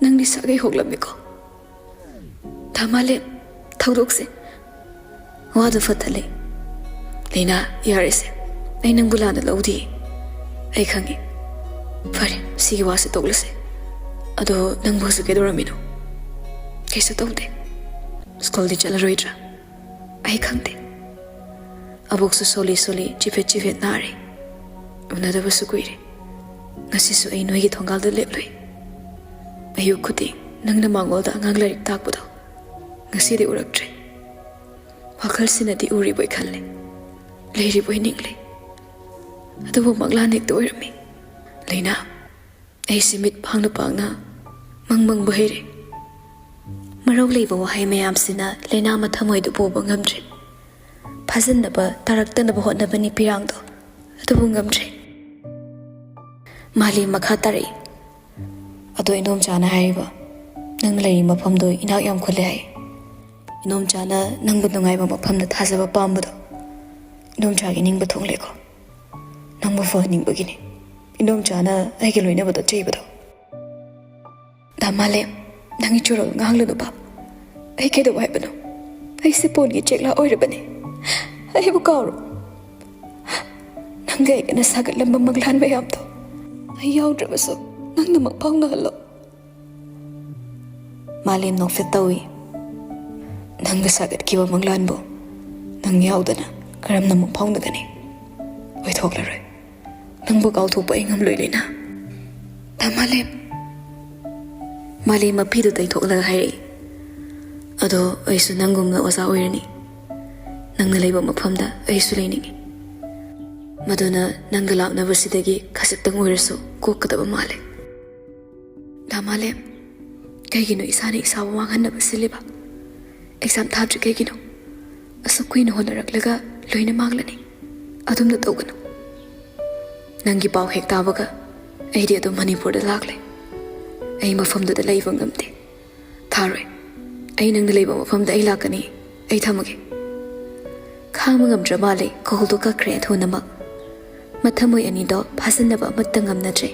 ꯅꯪꯗꯤ ꯁꯥꯒꯩ ꯍꯣꯛꯂꯝꯃꯤꯀꯣ꯫ ꯗꯥ ꯃꯥꯂꯦꯝ, ꯊꯧꯗꯣꯛꯁꯦ꯫ ꯋꯥꯗꯨ ꯐꯠꯇ ꯂꯩ꯫ ꯂꯩꯅꯥ, ꯌꯥꯔꯦꯁꯦ꯫ ꯑꯩ ꯅꯪꯕꯨ ꯂꯥꯟꯅ ꯂꯧꯗꯤꯌꯦ꯫ ꯑꯩ ꯈꯪꯉꯤ꯫ ꯐꯔꯦ, ꯁꯤꯒꯤ ꯋꯥꯁꯦ ꯇꯣꯛꯂꯁꯦ꯫ ꯑꯗꯣ ꯅꯪꯕꯨ ꯍꯧꯖꯤꯛ ꯀꯩꯗꯧꯔꯝꯃꯤꯅꯣ? ꯀꯩꯁꯨ ꯇꯧꯗꯦ꯫ ꯁ꯭ꯀꯨꯜꯗꯤ ꯆꯠꯂꯔꯣꯏꯗ꯭ꯔꯥ? ꯑꯩ ꯈꯪꯗꯦ꯫ ꯑꯕꯣꯛꯁꯨ ꯁꯣꯜꯂꯤ ꯁꯣꯜꯂꯤ, ꯆꯤꯐꯦꯠ ꯆꯤꯐꯦꯠ ꯅꯥꯔꯦ꯫ ꯎꯅꯗꯕꯁꯨ ꯀꯨꯏꯔꯦ꯫ ꯉꯁꯤꯁꯨ ꯑꯩ ꯅꯣꯏꯒꯤ ꯊꯣꯡꯒꯥꯜꯗ ꯂꯦꯞꯂꯨꯏ꯫ ꯑꯌꯨꯛ ꯈꯨꯗꯤꯡ ꯅꯪꯅ ꯃꯉꯣꯜꯗ ꯑꯉꯥꯡ ꯂꯥꯏꯔꯤꯛ ꯇꯥꯛꯄꯗꯣ ꯉꯁꯤꯗꯤ ꯎꯔꯛꯇ꯭ꯔꯦ꯫ ꯋꯥꯈꯜꯁꯤꯅꯗꯤ ꯎꯔꯤꯕꯣꯏ ꯈꯜꯂꯦ, ꯂꯩꯔꯤꯕꯣꯏ ꯅꯤꯡꯂꯦ꯫ ꯑꯗꯨꯕꯨ ꯃꯪꯂꯥꯟ ꯍꯦꯛꯇ ꯑꯣꯏꯔꯝꯃꯤ꯫ ꯂꯩꯅꯥ, ꯑꯩꯁꯦ ꯃꯤꯠ ꯄꯥꯡꯅ ꯄꯥꯡꯅ ꯃꯪ ꯃꯪꯕ ꯍꯩꯔꯦ꯫ ꯃꯔꯧ ꯂꯩꯕ ꯋꯥꯍꯩ ꯃꯌꯥꯝꯁꯤꯅ ꯂꯩꯅꯥ ꯃꯊꯃꯣꯏꯗꯨ ꯄꯨꯕ ꯉꯝꯗ꯭ꯔꯦ꯫ ꯐꯥꯖꯤꯟꯅꯕ, ꯇꯥꯔꯛꯇꯅꯕ ꯍꯣꯠꯅꯕꯅꯤ ꯄꯤꯔꯥꯡꯗꯣ, ꯑꯗꯨꯕꯨ ꯉꯝꯗ꯭ꯔꯦ꯫ ꯃꯥꯂꯦꯝ ꯃꯈꯥ ꯇꯥꯔꯛꯏ꯫ ꯑꯗꯣ ꯏꯟꯗꯣꯝꯆꯥꯅ ꯍꯥꯏꯔꯤꯕ ꯅꯪ ꯂꯩꯔꯤ ꯃꯐꯝꯗꯣ ꯏꯅꯥꯛ ꯌꯥꯝ ꯈꯨꯜꯂꯦ ꯍꯥꯏ꯫ ꯏꯟꯗꯣꯝꯆꯥꯅ ꯅꯪꯕꯨ ꯅꯨꯡꯉꯥꯏꯕ ꯃꯐꯝꯗ ꯊꯥꯖꯕ ꯄꯥꯝꯕꯗꯣ ꯏꯟꯗꯣꯝꯆꯥꯒꯤ ꯅꯤꯡꯕ ꯊꯨꯡꯂꯦꯀꯣ꯫ ꯅꯪꯕꯨ ꯐꯍꯟꯅꯤꯡꯕꯒꯤꯅꯤ꯫ ꯏꯟꯗꯣꯝꯆꯥꯅ ꯑꯩꯒ ꯂꯣꯏꯅꯕꯗ ꯆꯩꯕꯗꯣ꯫ ꯗꯥ ꯃꯥꯂꯦꯝ, ꯅꯪꯒꯤ ꯆꯨꯔꯣꯜ ꯉꯥꯡꯂꯅꯨꯕ꯫ ꯑꯩ ꯀꯩꯗꯧ ꯍꯥꯏꯕꯅꯣ? ꯑꯩꯁꯦ ꯄꯣꯟꯒꯤ ꯆꯦꯛꯂꯥ ꯑꯣꯏꯔꯕꯅꯦ꯫ ꯑꯩꯕꯨ ꯀꯥꯎꯔꯣ꯫ ꯅꯪꯒ ꯑꯩꯒꯅ ꯁꯥꯒꯠꯂꯝꯕ ꯃꯪꯂꯥꯟ ꯃꯌꯥꯝꯗꯣ ꯑꯩ ꯌꯥꯎꯗ꯭ꯔꯕꯁꯨ ꯅꯪꯅꯃꯛ ꯐꯥꯎꯅꯍꯜꯂꯣ꯫ ꯃꯥꯂꯦꯝ ꯅꯣꯛꯐꯦꯠ ꯇꯧꯏ꯫ ꯅꯪꯒ ꯁꯥꯒꯠꯈꯤꯕ ꯃꯪꯂꯥꯟꯕꯨ ꯅꯪ ꯌꯥꯎꯗꯅ ꯀꯔꯝꯅ ꯑꯃꯨꯛ ꯐꯥꯎꯅꯒꯅꯤ? ꯑꯣꯏꯊꯣꯛꯂꯔꯣꯏ꯫ ꯅꯪꯕꯨ ꯀꯥꯎꯊꯣꯛꯄ ꯑꯩ ꯉꯝꯂꯣꯏ, ꯂꯩꯅꯥ꯫ ꯗꯥ ꯃꯥꯂꯦꯝ꯫ ꯃꯥꯂꯦꯝ ꯃꯄꯤꯗꯨ ꯇꯩꯊꯣꯛꯂꯒ ꯍꯥꯏꯔꯛꯏ꯫ ꯑꯗꯣ ꯑꯩꯁꯨ ꯅꯪꯒꯨꯝꯅ ꯑꯣꯖꯥ ꯑꯣꯏꯔꯅꯤ꯫ ꯅꯪꯅ ꯂꯩꯕ ꯃꯐꯝꯗ ꯑꯩꯁꯨ ꯂꯩꯅꯤꯡꯏ꯫ ꯃꯗꯨꯅ ꯅꯪꯒ ꯂꯥꯞꯅꯕꯁꯤꯗꯒꯤ ꯈꯖꯤꯛꯇꯪ ꯑꯣꯏꯔꯁꯨ ꯀꯣꯛꯀꯗꯕ ꯃꯥꯜꯂꯦ꯫ ꯗꯥ ꯃꯥꯂꯦꯝ, ꯀꯩꯒꯤꯅꯣ ꯏꯁꯥꯅ ꯏꯁꯥꯕꯨ ꯃꯥꯡꯍꯟꯅꯕ ꯁꯤꯜꯂꯤꯕ? ꯑꯦꯛꯖꯥꯝ ꯊꯥꯗ꯭ꯔꯤ ꯀꯩꯒꯤꯅꯣ? ꯑꯁꯨꯛ ꯀꯨꯏꯅ ꯍꯣꯠꯅꯔꯛꯂꯒ ꯂꯣꯏꯅ ꯃꯥꯡꯂꯅꯤ꯫ ꯑꯗꯨꯝꯅ ꯇꯧꯒꯅꯨ꯫ ꯅꯪꯒꯤ ꯄꯥꯎ ꯍꯦꯛ ꯇꯥꯕꯒ ꯑꯩꯗꯤ ꯑꯗꯨꯝ ꯃꯅꯤꯄꯨꯔꯗ ꯂꯥꯛꯂꯦ꯫ ꯑꯩ ꯃꯐꯝꯗꯨꯗ ꯂꯩꯕ ꯉꯝꯗꯦ꯫ ꯊꯥꯔꯣꯏ꯫ ꯑꯩ ꯅꯪꯅ ꯂꯩꯕ ꯃꯐꯝꯗ ꯑꯩ ꯂꯥꯛꯀꯅꯤ꯫ ꯑꯩ ꯊꯝꯃꯒꯦ꯫ ꯈꯥꯡꯕ ꯉꯝꯗ꯭ꯔ ꯃꯥꯜꯂꯦ, ꯀꯣꯜꯗꯣ ꯀꯛꯈ꯭ꯔꯦ ꯊꯨꯅꯃꯛ꯫ ꯃꯊꯃꯣꯏ ꯑꯅꯤꯗꯣ ꯐꯥꯖꯤꯟꯅꯕ ꯑꯃꯠꯇ ꯉꯝꯅꯗ꯭ꯔꯦ꯫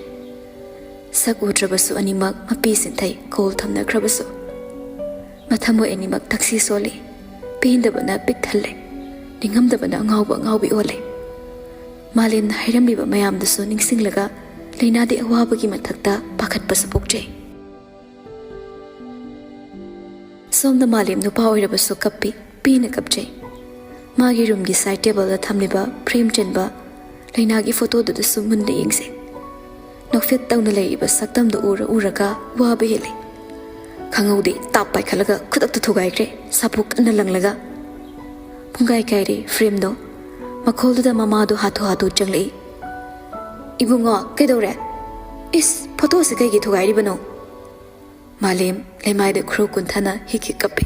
ꯁꯛ ꯎꯗ꯭ꯔꯕꯁꯨ ꯑꯅꯤꯃꯛ ꯃꯄꯤ ꯁꯤꯟꯊꯩ, ꯀꯣꯜ ꯊꯝꯅꯈ꯭ꯔꯕꯁꯨ꯫ ꯃꯊꯃꯣꯏ ꯑꯅꯤꯃꯛ ꯊꯛꯁꯤ ꯁꯣꯜꯂꯤ꯫ ꯄꯦꯟꯗꯕꯅ ꯄꯤꯛ ꯊꯜꯂꯦ꯫ ꯅꯤꯡꯉꯝꯗꯕꯅ ꯑꯉꯥꯎꯕ ꯑꯉꯥꯎꯕꯤ ꯑꯣꯜꯂꯦ꯫ ꯃꯥꯂꯦꯝꯅ ꯍꯥꯏꯔꯝꯂꯤꯕ ꯃꯌꯥꯝꯗꯨꯁꯨ ꯅꯤꯡꯁꯤꯡꯂꯒ ꯂꯩꯅꯥꯗꯤ ꯑꯋꯥꯕꯒꯤ ꯃꯊꯛꯇ ꯄꯥꯈꯠꯄꯁꯨ ꯄꯣꯛꯆꯩ꯫ ꯁꯣꯝꯗ ꯃꯥꯂꯦꯝ ꯅꯨꯄꯥ ꯑꯣꯏꯔꯕꯁꯨ ꯀꯞꯄꯤ, ꯄꯦꯟꯅ ꯀꯞꯆꯩ꯫ ꯃꯥꯒꯤ ꯔꯨꯝꯒꯤ ꯁꯥꯏꯠ ꯇꯦꯕꯜꯗ ꯊꯝꯂꯤꯕ ꯐ꯭ꯔꯦꯝ ꯆꯟꯕ ꯂꯩꯅꯥꯒꯤ ꯐꯣꯇꯣꯗꯨꯗꯁꯨ ꯃꯨꯟꯅ ꯌꯦꯡꯖꯩ꯫ ꯅꯣꯛꯐꯦꯠ ꯇꯧꯅ ꯂꯩꯔꯤꯕ ꯁꯛꯇꯝꯗꯨ ꯎꯔ ꯎꯔꯒ ꯋꯥꯕ ꯍꯦꯜꯂꯤ꯫ ꯈꯪꯍꯧꯗꯦ, ꯇꯥꯞ ꯄꯥꯏꯈꯠꯂꯒ ꯈꯨꯗꯛꯇ ꯊꯨꯒꯥꯏꯈ꯭ꯔꯦ, ꯁꯥꯄꯣꯛ ꯀꯟꯅ ꯂꯪꯂꯒ꯫ ꯄꯨꯡꯒꯥꯏ ꯀꯥꯏꯔꯦ ꯐ꯭ꯔꯦꯝꯗꯣ꯫ ꯃꯈꯣꯜꯗꯨꯗ ꯃꯃꯥꯗꯣ ꯍꯥꯊꯨ ꯍꯥꯊꯨ ꯆꯪꯂꯛꯏ꯫ "ꯏꯕꯨꯡꯉꯣ, ꯀꯩꯗꯧꯔꯦ? ꯏꯁ, ꯐꯣꯇꯣꯁꯦ ꯀꯩꯒꯤ ꯊꯨꯒꯥꯏꯔꯤꯕꯅꯣ?" ꯃꯥꯂꯦꯝ ꯂꯩꯃꯥꯏꯗ ꯈꯨꯔꯨ ꯀꯨꯟꯊꯅ ꯍꯤꯛ ꯍꯤꯛ ꯀꯞꯄꯤ꯫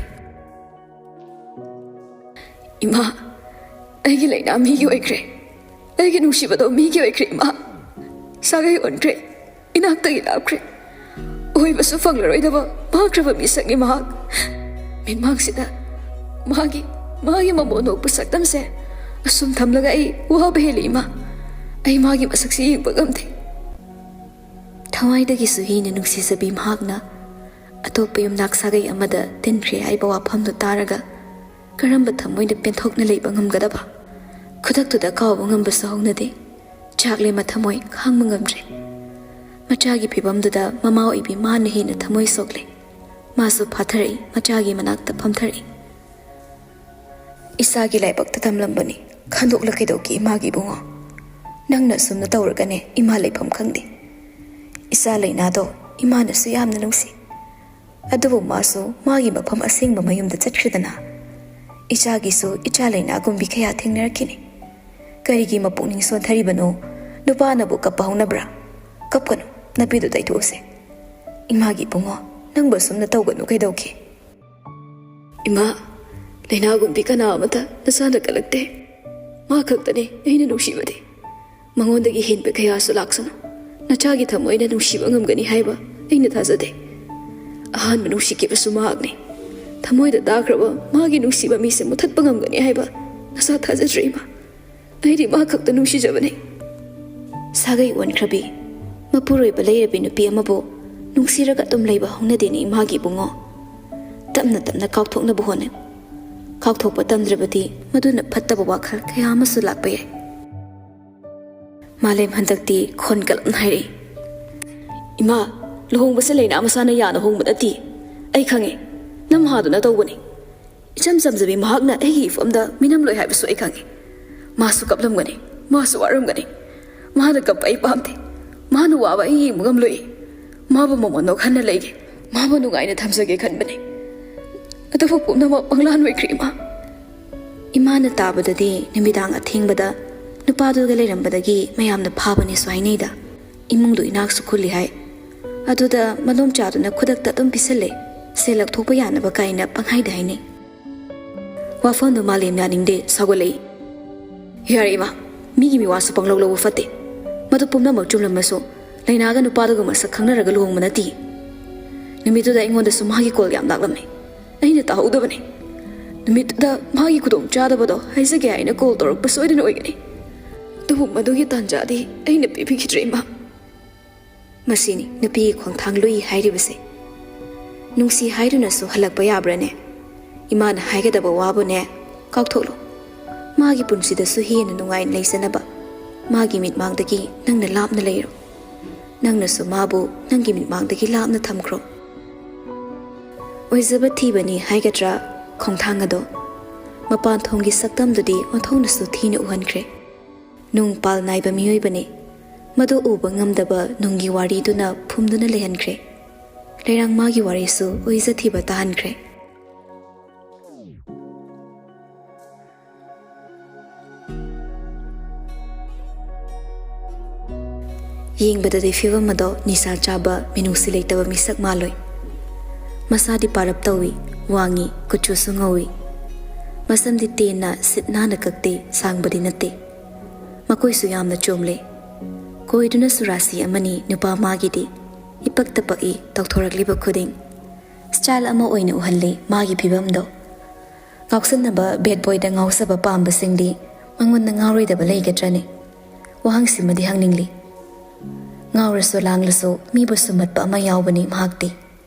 "ꯏꯃꯥ, ꯑꯩꯒꯤ ꯂꯩꯅꯥ ꯃꯤꯒꯤ ꯑꯣꯏꯈ꯭ꯔꯦ꯫ ꯑꯩꯒꯤ ꯅꯨꯡꯁꯤꯕꯗꯣ ꯃꯤꯒꯤ ꯑꯣꯏꯈ꯭ꯔꯦ, ꯏꯃꯥ꯫ ꯁꯥꯒꯩ ꯑꯣꯟꯈ꯭ꯔꯦ, ꯏꯅꯥꯛꯇꯒꯤ ꯂꯥꯞꯈ꯭ꯔꯦ꯫ ꯑꯣꯏꯕꯁꯨ ꯐꯪꯂꯔꯣꯏꯗꯕ ꯃꯥꯡꯈ꯭ꯔꯕ ꯃꯤꯁꯛꯅꯤ ꯃꯍꯥꯛ꯫ ꯃꯤꯠꯃꯥꯡꯁꯤꯗ ꯃꯥꯒꯤ, ꯃꯥꯒꯤ ꯃꯃꯣꯟ ꯅꯣꯛꯄ ꯁꯛꯇꯝꯁꯦ ꯑꯁꯨꯝ ꯊꯝꯂꯒ ꯑꯩ ꯋꯥꯕ ꯍꯦꯜꯂꯤ, ꯏꯃꯥ꯫ ꯑꯩ ꯃꯥꯒꯤ ꯃꯁꯛꯁꯤ ꯌꯦꯡꯕ ꯉꯝꯗꯦ꯫" ꯊꯋꯥꯏꯗꯒꯤꯁꯨ ꯍꯦꯟꯅ ꯅꯨꯡꯁꯤꯖꯕꯤ ꯃꯍꯥꯛꯅ ꯑꯇꯣꯞꯄ ꯌꯨꯝꯅꯥꯛ ꯁꯥꯒꯩ ꯑꯃꯗ ꯇꯤꯟꯈ꯭ꯔꯦ ꯍꯥꯏꯕ ꯋꯥꯐꯝꯗꯨ ꯇꯥꯔꯒ ꯀꯔꯝꯕ ꯊꯃꯣꯏꯅ ꯄꯦꯟꯊꯣꯛꯅ ꯂꯩꯕ ꯉꯝꯒꯗꯕ? ꯈꯨꯗꯛꯇꯨꯗ ꯀꯥꯎꯕ ꯉꯝꯕꯁꯨ ꯍꯧꯅꯗꯦ꯫ ꯆꯥꯛꯂꯦ ꯃꯊꯃꯣꯏ, ꯈꯥꯡꯕ ꯉꯝꯗ꯭ꯔꯦ꯫ ꯃꯆꯥꯒꯤ ꯐꯤꯕꯝꯗꯨꯗ ꯃꯃꯥ ꯑꯣꯏꯕꯤ ꯃꯥꯅ ꯍꯦꯟꯅ ꯊꯃꯣꯏ ꯁꯣꯛꯂꯦ꯫ ꯃꯥꯁꯨ ꯐꯥꯊꯔꯛꯏ, ꯃꯆꯥꯒꯤ ꯃꯅꯥꯛꯇ ꯐꯝꯊꯔꯛꯏ꯫ "ꯏꯆꯥꯒꯤ ꯂꯥꯏꯕꯛꯇ ꯇꯝꯂꯝꯕꯅꯤ, ꯈꯟꯗꯣꯛꯂ ꯀꯩꯗꯧꯒꯦ ꯏꯃꯥꯒꯤ ꯏꯕꯨꯡꯉꯣ? ꯅꯪꯅ ꯑꯁꯨꯝꯅ ꯇꯧꯔꯒꯅꯦ ꯏꯃꯥ ꯂꯩꯐꯝ ꯈꯪꯗꯦ꯫ ꯏꯆꯥ ꯂꯩꯅꯥꯗꯣ ꯏꯃꯥꯅꯁꯨ ꯌꯥꯝꯅ ꯅꯨꯡꯁꯤ꯫ ꯑꯗꯨꯕꯨ ꯃꯥꯁꯨ ꯃꯥꯒꯤ ꯃꯐꯝ ꯑꯁꯦꯡꯕ ꯃꯌꯨꯝꯗ ꯆꯠꯈ꯭ꯔꯦꯗꯅ꯫ ꯏꯆꯥꯒꯤꯁꯨ ꯏꯆꯥ ꯂꯩꯅꯥꯒꯨꯝꯕꯤ ꯀꯌꯥ ꯊꯦꯡꯅꯔꯛꯈꯤꯅꯤ꯫ ꯀꯔꯤꯒꯤ ꯃꯄꯨꯛꯅꯤꯡ ꯁꯣꯟꯊꯔꯤꯕꯅꯣ? ꯅꯨꯄꯥꯅꯕꯨ ꯀꯞꯄ ꯍꯧꯅꯕ꯭ꯔꯥ? ꯀꯞꯀꯅꯨ, ꯅꯄꯤꯗꯨ ꯇꯩꯊꯣꯛꯎꯁꯦ꯫ ꯏꯃꯥꯒꯤ ꯏꯕꯨꯡꯉꯣ, ꯅꯪꯕꯨ ꯑꯁꯨꯝꯅ ꯇꯧꯒꯅꯨ ꯀꯩꯗꯧꯒꯦ? ꯏꯃꯥ, ꯂꯥꯏꯅꯥꯒꯨꯝꯕꯤ ꯀꯅꯥ ꯑꯃꯠꯇ ꯅꯆꯥꯅ ꯀꯜꯂꯛꯇꯦ꯫ ꯃꯥ ꯈꯛꯇꯅꯤ ꯑꯩꯅ ꯅꯨꯡꯁꯤꯕꯗꯤ꯫ ꯃꯉꯣꯟꯗꯒꯤ ꯍꯦꯟꯕ ꯀꯌꯥꯁꯨ ꯂꯥꯛꯁꯅꯨ, ꯅꯆꯥꯒꯤ ꯊꯃꯣꯏꯅ ꯅꯨꯡꯁꯤꯕ ꯉꯝꯒꯅꯤ ꯍꯥꯏꯕ ꯑꯩꯅ ꯊꯥꯖꯗꯦ꯫ ꯑꯍꯥꯟꯕ ꯅꯨꯡꯁꯤꯈꯤꯕꯁꯨ ꯃꯍꯥꯛꯅꯤ꯫ ꯊꯃꯣꯏꯗ ꯇꯥꯈ꯭ꯔꯕ ꯃꯥꯒꯤ ꯅꯨꯡꯁꯤꯕ ꯃꯤꯁꯦ ꯃꯨꯊꯠꯄ ꯉꯝꯒꯅꯤ ꯍꯥꯏꯕ ꯅꯆꯥ ꯊꯥꯖꯗ꯭ꯔꯦ ꯏꯃꯥ꯫ ꯑꯩꯗꯤ ꯃꯥ ꯈꯛꯇ ꯅꯨꯡꯁꯤꯖꯕꯅꯤ꯫ ꯁꯥꯒꯩ ꯑꯣꯟꯈ꯭ꯔꯕꯤ, ꯃꯄꯨꯔꯣꯏꯕ ꯂꯩꯔꯕꯤ ꯅꯨꯄꯤ ꯑꯃꯕꯨ ꯅꯨꯡꯁꯤꯔꯒ ꯑꯗꯨꯝ ꯂꯩꯕ ꯍꯧꯅꯗꯦꯅꯦ ꯏꯃꯥꯒꯤ ꯏꯕꯨꯡꯉꯣ꯫ ꯇꯞꯅ ꯇꯞꯅ ꯀꯥꯎꯊꯣꯛꯅꯕ ꯍꯣꯠꯅꯧ꯫ ꯀꯥꯎꯊꯣꯛꯄ ꯇꯝꯗ꯭ꯔꯕꯗꯤ ꯃꯗꯨꯅ ꯐꯠꯇꯕ ꯋꯥꯈꯜ ꯀꯌꯥ ꯑꯃꯁꯨ ꯂꯥꯛꯄ ꯌꯥꯏ꯫ ꯃꯥꯂꯦꯝ ꯍꯟꯗꯛꯇꯤ ꯈꯣꯟ ꯀꯜꯂꯞꯅ ꯍꯥꯏꯔꯛꯏ꯫ ꯏꯃꯥ, ꯂꯨꯍꯣꯡꯕꯁꯦ ꯂꯩꯅꯥ ꯃꯁꯥꯅ ꯌꯥꯅ ꯍꯣꯡꯕ ꯅꯠꯇꯦ꯫ ꯑꯩ ꯈꯪꯉꯦ꯫ ꯅꯝꯍꯥꯗꯨꯅ ꯇꯧꯕꯅꯤ꯫ ꯏꯆꯝ ꯆꯝꯖꯕꯤ ꯃꯍꯥꯛꯅ ꯑꯩꯒꯤ ꯏꯐꯝꯗ ꯃꯤꯅꯝꯂꯣꯏ ꯍꯥꯏꯕꯁꯨ ꯑꯩ ꯈꯪꯉꯤ꯫ ꯃꯥꯁꯨ ꯀꯞꯂꯝꯒꯅꯤ, ꯃꯥꯁꯨ ꯋꯥꯔꯝꯒꯅꯤ꯫ ꯃꯥꯅ ꯀꯞꯄ ꯑꯩ ꯄꯥꯝꯗꯦ꯫ ꯃꯥꯅ ꯋꯥꯕ ꯑꯩ ꯌꯦꯡꯕ ꯉꯝꯂꯣꯏ꯫ ꯃꯥꯕꯨ ꯃꯃꯣꯟ ꯅꯣꯛꯍꯟꯅ ꯂꯩꯒꯦ꯫ ꯃꯥꯕꯨ ꯅꯨꯡꯉꯥꯏꯅ ꯊꯝꯖꯒꯦ ꯈꯟꯕꯅꯤ꯫ ꯑꯗꯨꯕꯨ ꯄꯨꯝꯅꯃꯛ ꯃꯪꯂꯥꯟ ꯑꯣꯏꯈ꯭ꯔꯦ ꯏꯃꯥ꯫ ꯏꯃꯥꯅ ꯇꯥꯕꯗꯗꯤ ꯅꯨꯃꯤꯗꯥꯡ ꯑꯊꯦꯡꯕꯗ ꯅꯨꯄꯥꯗꯨꯒ ꯂꯩꯔꯝꯕꯗꯒꯤ ꯃꯌꯥꯝꯅ ꯐꯥꯕꯅꯦꯁꯨ ꯍꯥꯏꯅꯩꯗ꯫ ꯏꯃꯨꯡꯗꯨ ꯏꯅꯥꯛꯁꯨ ꯈꯨꯜꯂꯤ ꯍꯥꯏ꯫ ꯑꯗꯨꯗ ꯃꯅꯣꯝꯆꯥꯗꯨꯅ ꯈꯨꯗꯛꯇ ꯑꯗꯨꯝ ꯄꯤꯁꯜꯂꯦ꯫ ꯁꯦꯜ ꯂꯧꯊꯣꯛꯄ ꯌꯥꯅꯕ ꯀꯥꯏꯅ ꯄꯪꯍꯥꯏꯗ ꯍꯥꯏꯅꯩ꯫ ꯋꯥꯐꯝꯗꯨ ꯃꯥꯂꯦꯝ ꯌꯥꯅꯤꯡꯗꯦ, ꯁꯥꯎꯒꯠꯂꯛꯏ꯫ ꯌꯥꯔꯦ ꯏꯃꯥ, ꯃꯤꯒꯤ ꯃꯤꯋꯥꯁꯨ ꯄꯪꯂꯧ ꯂꯧꯕ ꯐꯠꯇꯦ꯫ ꯃꯗꯨ ꯄꯨꯝꯅꯃꯛ ꯆꯨꯝꯂꯝꯃꯁꯨ ꯂꯥꯏꯅꯥꯒ ꯅꯨꯄꯥꯗꯨꯒ ꯃꯁꯛ ꯈꯪꯅꯔꯒ ꯂꯨꯍꯣꯡꯕ ꯅꯠꯇꯦ꯫ ꯅꯨꯃꯤꯠꯇꯨꯗ ꯑꯩꯉꯣꯟꯗꯁꯨ ꯃꯥꯒꯤ ꯀꯣꯜ ꯌꯥꯝ ꯂꯥꯛꯂꯝꯃꯤ꯫ ꯑꯩꯅ ꯇꯥꯍꯧꯗꯕꯅꯤ꯫ ꯅꯨꯃꯤꯠꯇꯨꯗ ꯃꯥꯒꯤ ꯈꯨꯗꯣꯡ ꯆꯥꯗꯕꯗꯣ ꯍꯥꯏꯖꯒꯦ ꯍꯥꯏꯅ ꯀꯣꯜ ꯇꯧꯔꯛꯄ ꯁꯣꯏꯗꯅ ꯑꯣꯏꯒꯅꯤ꯫ ꯑꯗꯨꯕꯨ ꯃꯗꯨꯒꯤ ꯇꯥꯟꯖꯥꯗꯤ ꯑꯩꯅ ꯄꯤꯕꯤꯈꯤꯗ꯭ꯔꯦ ꯏꯃꯥ꯫ ꯃꯁꯤꯅꯤ ꯅꯨꯄꯤꯒꯤ ꯈꯣꯡꯊꯥꯡ ꯂꯨꯏ ꯍꯥꯏꯔꯤꯕꯁꯦ꯫ ꯅꯨꯡꯁꯤ ꯍꯥꯏꯗꯨꯅꯁꯨ ꯍꯜꯂꯛꯄ ꯌꯥꯕ꯭ꯔꯅꯦ? ꯏꯃꯥꯅ ꯍꯥꯏꯒꯗꯕ ꯋꯥꯕꯨꯅꯦ ꯀꯥꯎꯊꯣꯛꯂꯣ꯫ ꯃꯥꯒꯤ ꯄꯨꯟꯁꯤꯗꯁꯨ ꯍꯦꯟꯅ ꯅꯨꯡꯉꯥꯏꯅ ꯂꯩꯖꯅꯕ ꯃꯥꯒꯤ ꯃꯤꯠꯃꯥꯡꯗꯒꯤ ꯅꯪꯅ ꯂꯥꯞꯅ ꯂꯩꯔꯣ꯫ ꯅꯪꯅꯁꯨ ꯃꯥꯕꯨ ꯅꯪꯒꯤ ꯃꯤꯠꯃꯥꯡꯗꯒꯤ ꯂꯥꯞꯅ ꯊꯝꯈ꯭ꯔꯣ꯫ ꯑꯣꯏꯖꯕ ꯊꯤꯕꯅꯤ ꯍꯥꯏꯒꯗ꯭ꯔꯥ, ꯈꯣꯡꯊꯥꯡ ꯑꯗꯣ ꯃꯄꯥꯟ ꯊꯣꯡꯒꯤ ꯁꯛꯇꯝꯗꯨꯗꯤ ꯑꯣꯟꯊꯣꯛꯅꯁꯨ ꯊꯤꯅ ꯎꯍꯟꯈ꯭ꯔꯦ꯫ ꯅꯨꯡ ꯄꯥꯜ ꯅꯥꯏꯕ ꯃꯤꯑꯣꯏꯕꯅꯤ꯫ ꯃꯗꯨ ꯎꯕ ꯉꯝꯗꯕ ꯅꯨꯡꯒꯤ ꯋꯥꯔꯤꯗꯨꯅ ꯐꯨꯝꯗꯨꯅ ꯂꯩꯍꯟꯈ꯭ꯔꯦ꯫ ꯂꯩꯔꯥꯡ ꯃꯥꯒꯤ ꯋꯥꯔꯤꯁꯨ ꯑꯣꯏꯖꯊꯤꯕ ꯇꯥꯍꯟꯈ꯭ꯔꯦ꯫ ꯌꯦꯡꯕꯗꯗꯤ ꯐꯤꯕꯝ ꯑꯗꯣ ꯅꯤꯁꯥ ꯆꯥꯕ, ꯃꯤꯅꯨꯡꯁꯤ ꯂꯩꯇꯕ ꯃꯤꯁꯛ ꯃꯥꯜꯂꯨꯏ꯫ ꯃꯁꯥꯗꯤ ꯄꯥꯔꯞ ꯇꯧꯏ, ꯋꯥꯡꯏ, ꯀꯨꯆꯨꯁꯨ ꯉꯧꯏ꯫ ꯃꯁꯝꯗꯤ ꯇꯦꯟꯅ ꯁꯤꯠ ꯅꯥꯟꯅ ꯀꯛꯇꯦ, ꯁꯥꯡꯕꯗꯤ ꯅꯠꯇꯦ꯫ ꯃꯀꯣꯏꯁꯨ ꯌꯥꯝꯅ ꯆꯣꯝꯂꯦ꯫ ꯀꯣꯏꯗꯨꯅꯁꯨ ꯔꯥꯁꯤ ꯑꯃꯅꯤ ꯅꯨꯄꯥ ꯃꯥꯒꯤꯗꯤ꯫ ꯏꯄꯛꯇ ꯄꯛꯏ ꯇꯧꯊꯣꯔꯛꯂꯤꯕ ꯈꯨꯗꯤꯡ꯫ ꯁ꯭ꯇꯥꯏꯜ ꯑꯃ ꯑꯣꯏꯅ ꯎꯍꯜꯂꯤ ꯃꯥꯒꯤ ꯐꯤꯕꯝꯗꯣ꯫ ꯉꯥꯎꯁꯟꯅꯕ ꯕꯦꯗ ꯕꯣꯏꯗ ꯉꯥꯎꯖꯕ ꯄꯥꯝꯕꯁꯤꯡꯗꯤ ꯃꯉꯣꯟꯗ ꯉꯥꯎꯔꯣꯏꯗꯕ ꯂꯩꯒꯗ꯭ꯔꯅꯦ? ꯋꯥꯍꯪꯁꯤꯃꯗꯤ ꯍꯪꯅꯤꯡꯂꯤ꯫ ꯉꯥꯎꯔꯁꯨ ꯂꯥꯡꯂꯁꯨ ꯃꯤꯕꯨ ꯁꯨꯝꯍꯠꯄ ꯑꯃ ꯌꯥꯎꯕꯅꯤ ꯃꯍꯥꯛꯇꯤ꯫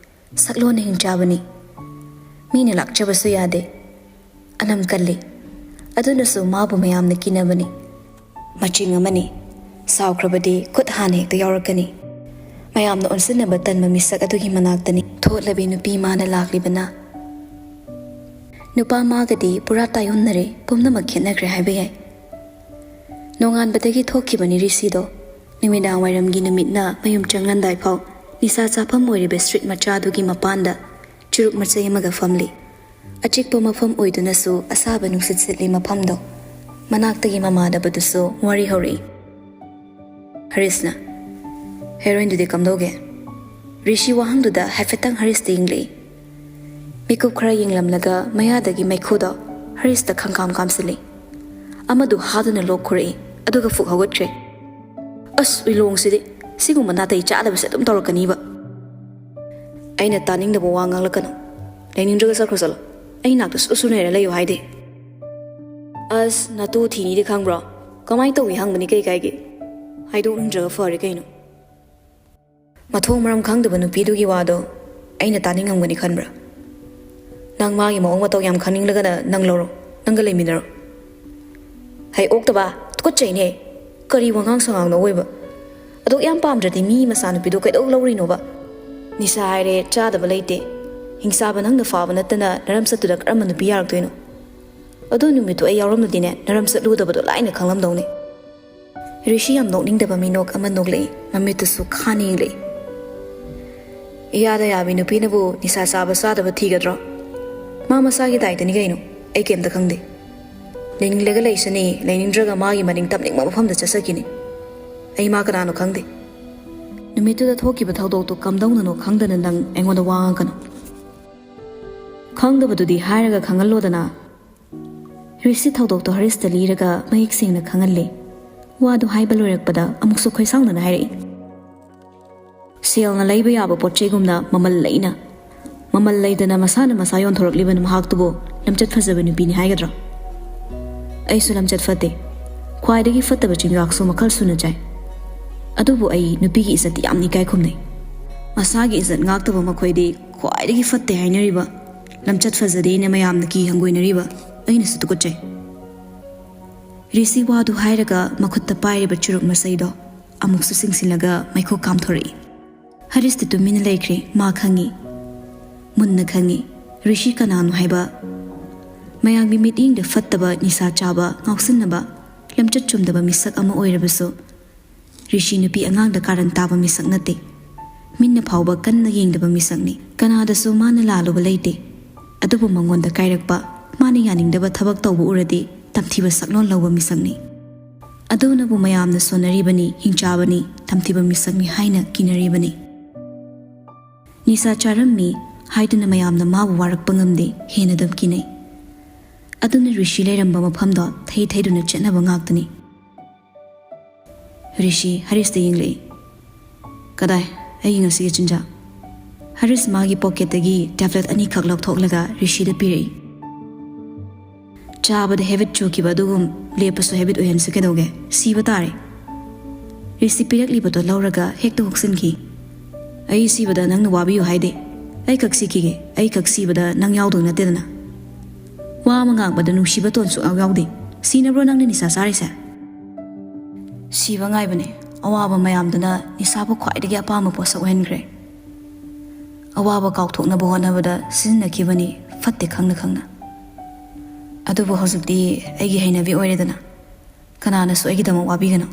ꯁꯛꯂꯣꯟꯅ ꯍꯤꯡꯆꯥꯕꯅꯤ꯫ ꯃꯤꯅ ꯂꯥꯛꯆꯕꯁꯨ ꯌꯥꯗꯦ꯫ ꯑꯅꯝ ꯀꯜꯂꯤ꯫ ꯑꯗꯨꯅꯁꯨ ꯃꯥꯕꯨ ꯃꯌꯥꯝꯅ ꯀꯤꯅꯕꯅꯤ꯫ ꯃꯆꯤꯡ ꯑꯃꯅꯤ꯫ ꯁꯥꯎꯈ꯭ꯔꯕꯗꯤ ꯈꯨꯠ ꯍꯥꯟꯅ ꯍꯦꯛꯇ ꯌꯥꯎꯔꯛꯀꯅꯤ꯫ ꯃꯌꯥꯝꯅ ꯑꯣꯟꯁꯤꯟꯅꯕ ꯇꯟꯕ ꯃꯤꯁꯛ ꯑꯗꯨꯒꯤ ꯃꯅꯥꯛꯇꯅꯤ ꯊꯣꯠꯂꯕꯤ ꯅꯨꯄꯤ ꯃꯥꯅ ꯂꯥꯛꯂꯤꯕꯅ꯫ ꯅꯨꯄꯥ ꯃꯥꯒꯗꯤ ꯄꯨꯔꯥ ꯇꯥꯏꯌꯣꯟꯅꯔꯦ, ꯄꯨꯝꯅꯃꯛ ꯈꯦꯠꯅꯈ꯭ꯔꯦ ꯍꯥꯏꯕ ꯌꯥꯏ꯫ ꯅꯣꯡꯉꯥꯟꯕꯗꯒꯤ ꯊꯣꯛꯈꯤꯕꯅꯤ ꯔꯤꯁꯤꯗꯣ꯫ ꯅꯨꯃꯤꯗꯥꯡ ꯋꯥꯏꯔꯝꯒꯤ ꯅꯨꯃꯤꯠꯅ ꯃꯌꯨꯝ ꯆꯪꯂꯝꯗꯥꯏ ꯐꯥꯎ ꯅꯤꯁꯥ ꯆꯥꯐꯝ ꯑꯣꯏꯔꯤꯕ ꯁ꯭ꯇ꯭ꯔꯤꯠ ꯃꯆꯥꯗꯨꯒꯤ ꯃꯄꯥꯟꯗ ꯆꯨꯔꯨꯞ ꯃꯆꯩ ꯑꯃꯒ ꯐꯝꯂꯤ꯫ ꯑꯆꯤꯛꯄ ꯃꯐꯝ ꯑꯣꯏꯗꯨꯅꯁꯨ ꯑꯁꯥꯕ ꯅꯨꯡꯁꯤꯠ ꯁꯤꯠꯂꯤ ꯃꯐꯝꯗꯣ꯫ ꯃꯅꯥꯛꯇꯒꯤ ꯃꯃꯥꯟꯅꯕꯗꯨꯁꯨ ꯋꯥꯔꯤ ꯍꯧꯔꯛꯏ꯫ ꯍꯔꯤꯁꯅ, "ꯍꯦꯔꯣꯏꯟꯗꯨꯗꯤ ꯀꯝꯗꯧꯒꯦ?" ꯔꯤꯁꯤ ꯋꯥꯍꯪꯗꯨꯗ ꯍꯥꯏꯐꯦꯠꯇꯪ ꯍꯔꯤꯁꯇ ꯌꯦꯡꯂꯛꯏ꯫ ꯃꯤꯀꯨꯞ ꯈꯔ ꯌꯦꯡꯂꯝꯂꯒ ꯃꯌꯥꯗꯒꯤ ꯃꯩꯈꯨꯗꯣ ꯍꯔꯤꯁꯇ ꯈꯪꯀꯥꯝ ꯀꯥꯝꯁꯤꯜꯂꯤ꯫ ꯑꯃꯗꯨ ꯍꯥꯗꯨꯅ ꯂꯣꯛ ꯈꯨꯔꯛꯏ, ꯑꯗꯨꯒ ꯐꯨꯛ ꯍꯧꯒꯠꯈ꯭ꯔꯦ꯫ "ꯑꯁ, ꯎꯏꯂꯣꯡꯁꯤꯗꯤ ꯁꯤꯒꯨꯝꯕ ꯅꯥꯇꯩ ꯆꯥꯗꯕꯁꯦ ꯑꯗꯨꯝ ꯇꯧꯔꯛꯀꯅꯤꯕ꯫ ꯑꯩꯅ ꯇꯥꯅꯤꯡꯗꯕ ꯋꯥ ꯉꯥꯡꯂꯛꯀꯅꯨ꯫ ꯂꯩꯅꯤꯡꯗ꯭ꯔꯒ ꯆꯠꯈ꯭ꯔꯣ ꯆꯠꯂꯣ꯫ ꯑꯩ ꯅꯥꯛꯇ ꯁꯨ ꯁꯨ ꯂꯩꯔ ꯂꯩꯌꯨ ꯍꯥꯏꯗꯦ꯫ ꯑꯁ, ꯅꯇꯨ ꯊꯤꯅꯤꯗꯤ ꯈꯪꯕ꯭ꯔꯣ? ꯀꯃꯥꯏꯅ ꯇꯧꯏ ꯍꯪꯕꯅꯤ ꯀꯩ ꯀꯥꯏꯒꯦ? ꯍꯥꯏꯗꯣꯛꯅꯤꯡꯗ꯭ꯔꯒ ꯐꯔꯦ ꯀꯩꯅꯣ꯫ ꯃꯊꯣꯡ ꯃꯔꯝ ꯈꯪꯗꯕ ꯅꯨꯄꯤꯗꯨꯒꯤ ꯋꯥꯗꯣ ꯑꯩꯅ ꯇꯥꯅꯤꯡꯉꯝꯒꯅꯤ ꯈꯟꯕ꯭ꯔꯥ? ꯅꯪ ꯃꯥꯒꯤ ꯃꯑꯣꯡ ꯃꯇꯧ ꯌꯥꯝ ꯈꯪꯅꯤꯡꯂꯒꯅ ꯅꯪ ꯂꯧꯔꯣ, ꯅꯪꯒ ꯂꯩꯃꯤꯟꯅꯔꯣ꯫ ꯍꯩ ꯑꯣꯛꯇꯕ, ꯇꯨꯀꯠꯆꯩꯅꯦ꯫ ꯀꯔꯤ ꯋꯥꯉꯥꯡ ꯁꯉꯥꯡꯅꯣ ꯑꯣꯏꯕ? ꯑꯗꯨꯛ ꯌꯥꯝ ꯄꯥꯝꯗ꯭ꯔꯗꯤ ꯃꯤ ꯃꯆꯥꯅꯨꯄꯤꯗꯣ ꯀꯩꯗꯧ ꯂꯧꯔꯤꯅꯣꯕ? ꯅꯤꯁꯥ ꯍꯥꯏꯔꯦ ꯆꯥꯗꯕ ꯂꯩꯇꯦ꯫ ꯍꯤꯡꯆꯥꯕ ꯅꯪꯅ ꯐꯥꯕ ꯅꯠꯇꯅ ꯅꯔꯝꯆꯠꯇꯨꯗ ꯀꯔꯝꯕ ꯅꯨꯄꯤ ꯌꯥꯔꯛꯇꯣꯏꯅꯣ? ꯑꯗꯨ ꯅꯨꯃꯤꯠꯇꯣ ꯑꯩ ꯌꯥꯎꯔꯝꯂꯗꯤꯅꯦ, ꯅꯔꯝꯆꯠ ꯂꯨꯗꯕꯗꯣ ꯂꯥꯏꯅ ꯈꯪꯂꯝꯗꯧꯅꯤ꯫ ꯔꯤꯁꯤ ꯌꯥꯝ ꯅꯣꯛꯅꯤꯡꯗꯕ ꯃꯤꯅꯣꯛ ꯑꯃ ꯅꯣꯛꯂꯛꯏ, ꯃꯃꯤꯠꯇꯁꯨ ꯈꯥꯅ ꯌꯦꯡꯂꯛꯏ꯫ ꯏꯌꯥꯗ ꯌꯥꯕꯤ ꯅꯨꯄꯤꯅꯕꯨ ꯅꯤꯁꯥ ꯆꯥꯕ ꯆꯥꯗꯕ ꯊꯤꯒꯗ꯭ꯔꯣ? ꯃꯥ ꯃꯁꯥꯒꯤ ꯗꯥꯏꯇꯅꯤ ꯀꯩꯅꯣ, ꯑꯩ ꯀꯩꯝꯇ ꯈꯪꯗꯦ꯫ ꯂꯩꯅꯤꯡꯂꯒ ꯂꯩꯁꯅꯤ, ꯂꯩꯅꯤꯡꯗ꯭ꯔꯒ ꯃꯥꯒꯤ ꯃꯅꯤꯡ ꯇꯝꯅꯤꯡꯕ ꯃꯐꯝꯗ ꯆꯠꯆꯈꯤꯅꯤ꯫ ꯑꯩ ꯃꯥ ꯀꯅꯥꯅꯣ ꯈꯪꯗꯦ꯫ ꯅꯨꯃꯤꯠꯇꯨꯗ ꯊꯣꯛꯈꯤꯕ ꯊꯧꯗꯣꯛꯇꯨ ꯀꯝꯗꯧꯅꯅꯣ ꯈꯪꯗꯅ ꯅꯪ ꯑꯩꯉꯣꯟꯗ ꯋꯥ ꯉꯥꯡꯒꯅꯨ꯫ ꯈꯪꯗꯕꯗꯨꯗꯤ ꯍꯥꯏꯔꯒ ꯈꯪꯍꯜꯂꯣꯗꯅ꯫ ꯔꯤꯁꯤ ꯊꯧꯗꯣꯛꯇꯣ ꯍꯔꯤꯁꯇ ꯂꯤꯔꯒ ꯃꯌꯦꯛ ꯁꯦꯡꯅ ꯈꯪꯍꯜꯂꯦ꯫ ꯋꯥꯗꯨ ꯍꯥꯏꯕ ꯂꯣꯏꯔꯛꯄꯗ ꯑꯃꯨꯛꯁꯨ ꯈꯣꯏꯁꯥꯎꯅꯅ ꯍꯥꯏꯔꯛꯏ, "ꯁꯦꯜꯅ ꯂꯩꯕ ꯌꯥꯕ ꯄꯣꯠ ꯆꯩꯒꯨꯝꯅ ꯃꯃꯜ ꯂꯩꯅ, ꯃꯃꯜ ꯂꯩꯗꯅ ꯃꯁꯥꯅ ꯃꯁꯥ ꯌꯣꯟꯊꯣꯔꯛꯂꯤꯕ ꯃꯍꯥꯛꯇꯨꯕꯨ ꯂꯝꯆꯠ ꯐꯖꯕ ꯅꯨꯄꯤꯅꯤ ꯍꯥꯏꯒꯗ꯭ꯔꯣ?" ꯑꯩꯁꯨ ꯂꯝꯆꯠ ꯐꯠꯇꯦ꯫ ꯈ꯭ꯋꯥꯏꯗꯒꯤ ꯐꯠꯇꯕ ꯆꯤꯟꯖꯥꯛꯁꯨ ꯃꯈꯜ ꯁꯨꯅ ꯆꯥꯏ꯫ ꯑꯗꯨꯕꯨ ꯑꯩ ꯅꯨꯄꯤꯒꯤ ꯏꯖꯠꯇꯤ ꯌꯥꯝ ꯏꯀꯥꯏ ꯈꯨꯝꯅꯩ꯫ ꯃꯁꯥꯒꯤ ꯏꯖꯠ ꯉꯥꯛꯇꯕ ꯃꯈꯣꯏꯗꯤ ꯈ꯭ꯋꯥꯏꯗꯒꯤ ꯐꯠꯇꯦ ꯍꯥꯏꯅꯔꯤꯕ, ꯂꯝꯆꯠ ꯐꯖꯗꯦꯅ ꯃꯌꯥꯝꯅ ꯀꯤ ꯍꯪꯒꯣꯏꯅꯔꯤꯕ ꯑꯩꯅꯁꯨ ꯇꯨꯀꯠꯆꯩ꯫ ꯔꯤꯁꯤ ꯋꯥꯗꯨ ꯍꯥꯏꯔꯒ ꯃꯈꯨꯠꯇ ꯄꯥꯏꯔꯤꯕ ꯆꯨꯔꯨꯞ ꯃꯆꯩꯗꯣ ꯑꯃꯨꯛꯁꯨ ꯆꯤꯡꯁꯤꯜꯂꯒ ꯃꯩꯈꯨ ꯀꯥꯝꯊꯣꯔꯛꯏ꯫ ꯍꯔꯤꯁꯇꯤ ꯇꯨꯃꯤꯟꯅ ꯂꯩꯈ꯭ꯔꯦ꯫ ꯃꯥ ꯈꯪꯏ, ꯃꯨꯟꯅ ꯈꯪꯏ, ꯔꯤꯁꯤ ꯀꯅꯥꯅꯣ ꯍꯥꯏꯕ꯫ ꯃꯌꯥꯝꯒꯤ ꯃꯤꯠꯌꯦꯡꯗ ꯐꯠꯇꯕ, ꯅꯤꯁꯥ ꯆꯥꯕ, ꯉꯥꯎꯁꯤꯟꯅꯕ, ꯂꯝꯆꯠ ꯆꯨꯝꯗꯕ ꯃꯤꯁꯛ ꯑꯃ ꯑꯣꯏꯔꯕꯁꯨ, ꯔꯤꯁꯤ ꯅꯨꯄꯤ ꯑꯉꯥꯡꯗ ꯀꯥꯔꯟ ꯇꯥꯕ ꯃꯤꯁꯛ ꯅꯠꯇꯦ꯫ ꯃꯤꯠꯅ ꯐꯥꯎꯕ ꯀꯟꯅ ꯌꯦꯡꯗꯕ ꯃꯤꯁꯛꯅꯤ꯫ ꯀꯅꯥꯗꯁꯨ ꯃꯥꯅ ꯂꯥꯜꯂꯨꯕ ꯂꯩꯇꯦ꯫ ꯑꯗꯨꯕꯨ ꯃꯉꯣꯟꯗ ꯀꯥꯏꯔꯛꯄ, ꯃꯥꯅ ꯌꯥꯅꯤꯡꯗꯕ ꯊꯕꯛ ꯇꯧꯕ ꯎꯔꯗꯤ ꯇꯝꯊꯤꯕ ꯁꯛꯂꯣꯟ ꯂꯧꯕ ꯃꯤꯁꯛꯅꯤ꯫ ꯑꯗꯨꯅꯕꯨ ꯃꯌꯥꯝꯅ ꯁꯣꯟꯅꯔꯤꯕꯅꯤ, ꯍꯤꯡꯆꯥꯕꯅꯤ, ꯇꯝꯊꯤꯕ ꯃꯤꯁꯛꯅꯤ ꯍꯥꯏꯅ ꯀꯤꯅꯔꯤꯕꯅꯤ꯫ ꯅꯤꯁꯥ ꯆꯥꯔꯝꯃꯤ ꯍꯥꯏꯗꯨꯅ ꯃꯌꯥꯝꯅ ꯃꯥꯕꯨ ꯋꯥꯔꯛꯄ ꯉꯝꯗꯦ, ꯍꯦꯟꯅ ꯑꯗꯨꯝ ꯀꯤꯅꯩ꯫ ꯑꯗꯨꯅ ꯔꯤꯁꯤ ꯂꯩꯔꯝꯕ ꯃꯐꯝꯗꯣ ꯊꯩ ꯊꯩꯗꯨꯅ ꯆꯠꯅꯕ ꯉꯥꯛꯇꯅꯤ꯫ ꯔꯤꯁꯤ ꯍꯔꯤꯁꯇ ꯌꯦꯡꯂꯛꯏ꯫ "ꯀꯗꯥꯏ ꯑꯩꯒꯤ ꯉꯁꯤꯒꯤ ꯆꯤꯟꯖꯥꯛ?" ꯍꯔꯤꯁ ꯃꯥꯒꯤ ꯄꯣꯀꯦꯠꯇꯒꯤ ꯇꯦꯕ꯭ꯂꯦꯠ ꯑꯅꯤꯈꯛ ꯂꯧꯊꯣꯛꯂꯒ ꯔꯤꯁꯤꯗ ꯄꯤꯔꯛꯏ꯫ "ꯆꯥꯕꯗ ꯍꯦꯕꯤꯠ ꯆꯨꯈꯤꯕ ꯑꯗꯨꯒꯨꯝ ꯂꯦꯞꯄꯁꯨ ꯍꯦꯕꯤꯠ ꯑꯣꯏꯍꯟꯁꯤ ꯀꯩꯗꯧꯒꯦ? ꯁꯤꯕ ꯇꯥꯔꯦ꯫" ꯔꯤꯁꯤ ꯄꯤꯔꯛꯂꯤꯕꯗꯣ ꯂꯧꯔꯒ ꯍꯦꯛꯇ ꯍꯨꯛꯆꯤꯟꯈꯤ꯫ "ꯑꯩ ꯁꯤꯕꯗ ꯅꯪꯅ ꯋꯥꯕꯤꯌꯨ ꯍꯥꯏꯗꯦ꯫ ꯑꯩꯈꯛ ꯁꯤꯈꯤꯒꯦ, ꯑꯩꯈꯛ ꯁꯤꯕꯗ ꯅꯪ ꯌꯥꯎꯗꯧ ꯅꯠꯇꯦꯗꯅ꯫" ꯋꯥ ꯑꯃ ꯉꯥꯡꯕꯗ ꯅꯨꯡꯁꯤꯕ ꯇꯣꯟ ꯁꯨꯛꯌꯥꯎ ꯌꯥꯎꯗꯦ꯫ ꯁꯤꯅꯕ꯭ꯔꯣ ꯅꯪꯅ ꯅꯤꯁꯥ ꯆꯥꯔꯤꯁꯦ? ꯁꯤꯕ ꯉꯥꯏꯕꯅꯦ꯫ ꯑꯋꯥꯕ ꯃꯌꯥꯝꯗꯨꯅ ꯅꯤꯁꯥꯕꯨ ꯈ꯭ꯋꯥꯏꯗꯒꯤ ꯑꯄꯥꯝꯕ ꯄꯣꯠꯁꯛ ꯑꯣꯏꯍꯟꯈ꯭ꯔꯦ꯫ ꯑꯋꯥꯕ ꯀꯥꯎꯊꯣꯛꯅꯕ ꯍꯣꯠꯅꯕꯗ ꯁꯤꯖꯤꯟꯅꯈꯤꯕꯅꯤ, ꯐꯠꯇꯦ ꯈꯪꯅ ꯈꯪꯅ꯫ ꯑꯗꯨꯕꯨ ꯍꯧꯖꯤꯛꯇꯤ ꯑꯩꯒꯤ ꯍꯩꯅꯕꯤ ꯑꯣꯏꯔꯦꯗꯅ꯫ ꯀꯅꯥꯅꯁꯨ ꯑꯩꯒꯤꯗꯃꯛ ꯋꯥꯕꯤꯒꯅꯨ꯫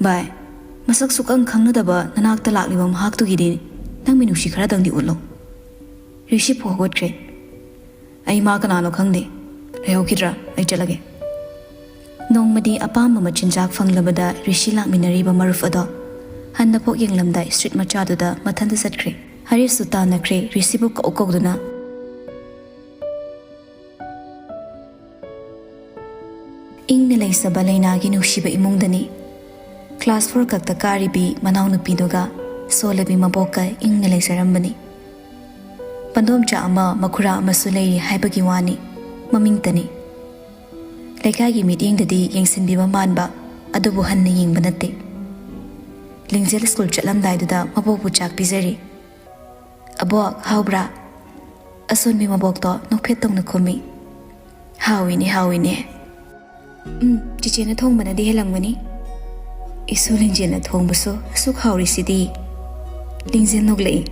ꯚꯥꯏ, ꯃꯁꯛ ꯁꯨꯛꯈꯪ ꯈꯪꯅꯗꯕ ꯅꯅꯥꯛꯇ ꯂꯥꯛꯂꯤꯕ ꯃꯍꯥꯛꯇꯨꯒꯤꯗꯤ ꯅꯪ ꯃꯤꯅꯨꯡꯁꯤ ꯈꯔꯗꯪꯗꯤ ꯎꯠꯂꯣ꯫ ꯔꯤꯁꯤ ꯐꯨ ꯍꯧꯒꯠꯈ꯭ꯔꯦ꯫ "ꯑꯩ ꯃꯥ ꯀꯅꯥꯅꯣ ꯈꯪꯗꯦ꯫ ꯂꯩꯍꯧꯈꯤꯗ꯭ꯔꯥ? ꯑꯩ ꯆꯠꯂꯒꯦ꯫" ꯅꯣꯡꯃꯗꯤ ꯑꯄꯥꯝꯕ ꯃꯆꯤꯟꯖꯥꯛ ꯐꯪꯂꯕꯗ ꯔꯤꯁꯤ ꯂꯥꯛꯃꯤꯟꯅꯔꯤꯕ ꯃꯔꯨꯞ ꯑꯗꯣ ꯍꯟꯅ ꯄꯣꯛ ꯌꯦꯡꯂꯝꯗꯥꯏ ꯁ꯭ꯇ꯭ꯔꯤꯠ ꯃꯆꯥꯗꯨꯗ ꯃꯊꯟꯇ ꯆꯠꯈ꯭ꯔꯦ꯫ ꯍꯔꯤꯁꯁꯨ ꯇꯥꯟꯅꯈ꯭ꯔꯦ ꯔꯤꯁꯤꯕꯨ ꯀꯧ ꯀꯧꯗꯨꯅ꯫ ꯏꯪꯅ ꯂꯩꯖꯕ ꯂꯩꯅꯥꯒꯤ ꯅꯨꯡꯁꯤꯕ ꯏꯃꯨꯡꯗꯅꯤ꯫ ꯀ꯭ꯂꯥꯁ ꯐꯣꯔ ꯈꯛꯇ ꯀꯥꯔꯤꯕꯤ ꯃꯅꯥꯎꯅꯨꯄꯤꯗꯨꯒ ꯁꯣꯜꯂꯕꯤ ꯃꯕꯣꯛꯀ ꯏꯪꯅ ꯂꯩꯖꯔꯝꯕꯅꯤ꯫ ꯄꯟꯗꯣꯝꯆꯥ ꯑꯃ ꯃꯈꯨꯔꯥ ꯑꯃꯁꯨ ꯂꯩꯔꯤ ꯍꯥꯏꯕꯒꯤ ꯋꯥꯅꯤ, ꯃꯃꯤꯡꯇꯅꯤ꯫ ꯂꯩꯀꯥꯏꯒꯤ ꯃꯤꯠꯌꯦꯡꯗꯗꯤ ꯌꯦꯡꯁꯤꯟꯕꯤꯕ ꯃꯥꯟꯕ, ꯑꯗꯨꯕꯨ ꯍꯟꯅ ꯌꯦꯡꯕ ꯅꯠꯇꯦ꯫ ꯂꯤꯡꯖꯦꯜ ꯁ꯭ꯀꯨꯜ ꯆꯠꯂꯝꯗꯥꯏꯗꯨꯗ ꯃꯕꯣꯛꯄꯨ ꯆꯥꯛ ꯄꯤꯖꯔꯤ꯫ "ꯑꯕꯣꯛ, ꯍꯥꯎꯕ꯭ꯔꯥ?" ꯑꯁꯣꯟꯕꯤ ꯃꯕꯣꯛꯇꯣ ꯅꯣꯛꯐꯦꯠ ꯇꯧꯅ ꯈꯨꯝꯃꯤ꯫ "ꯍꯥꯎꯏꯅꯦ, ꯍꯥꯎꯏꯅꯦ꯫ ꯎꯝ, ꯆꯤꯆꯦꯅ ꯊꯣꯡꯕꯅꯗꯤ ꯍꯦꯜꯂꯝꯒꯅꯤ꯫ ꯏꯁꯨ ꯂꯤꯡꯖꯦꯜꯅ ꯊꯣꯡꯕꯁꯨ ꯑꯁꯨꯛ ꯍꯥꯎꯔꯤꯁꯤꯗꯤ?" ꯂꯤꯡꯖꯦꯜ ꯅꯣꯛꯂꯛꯏ꯫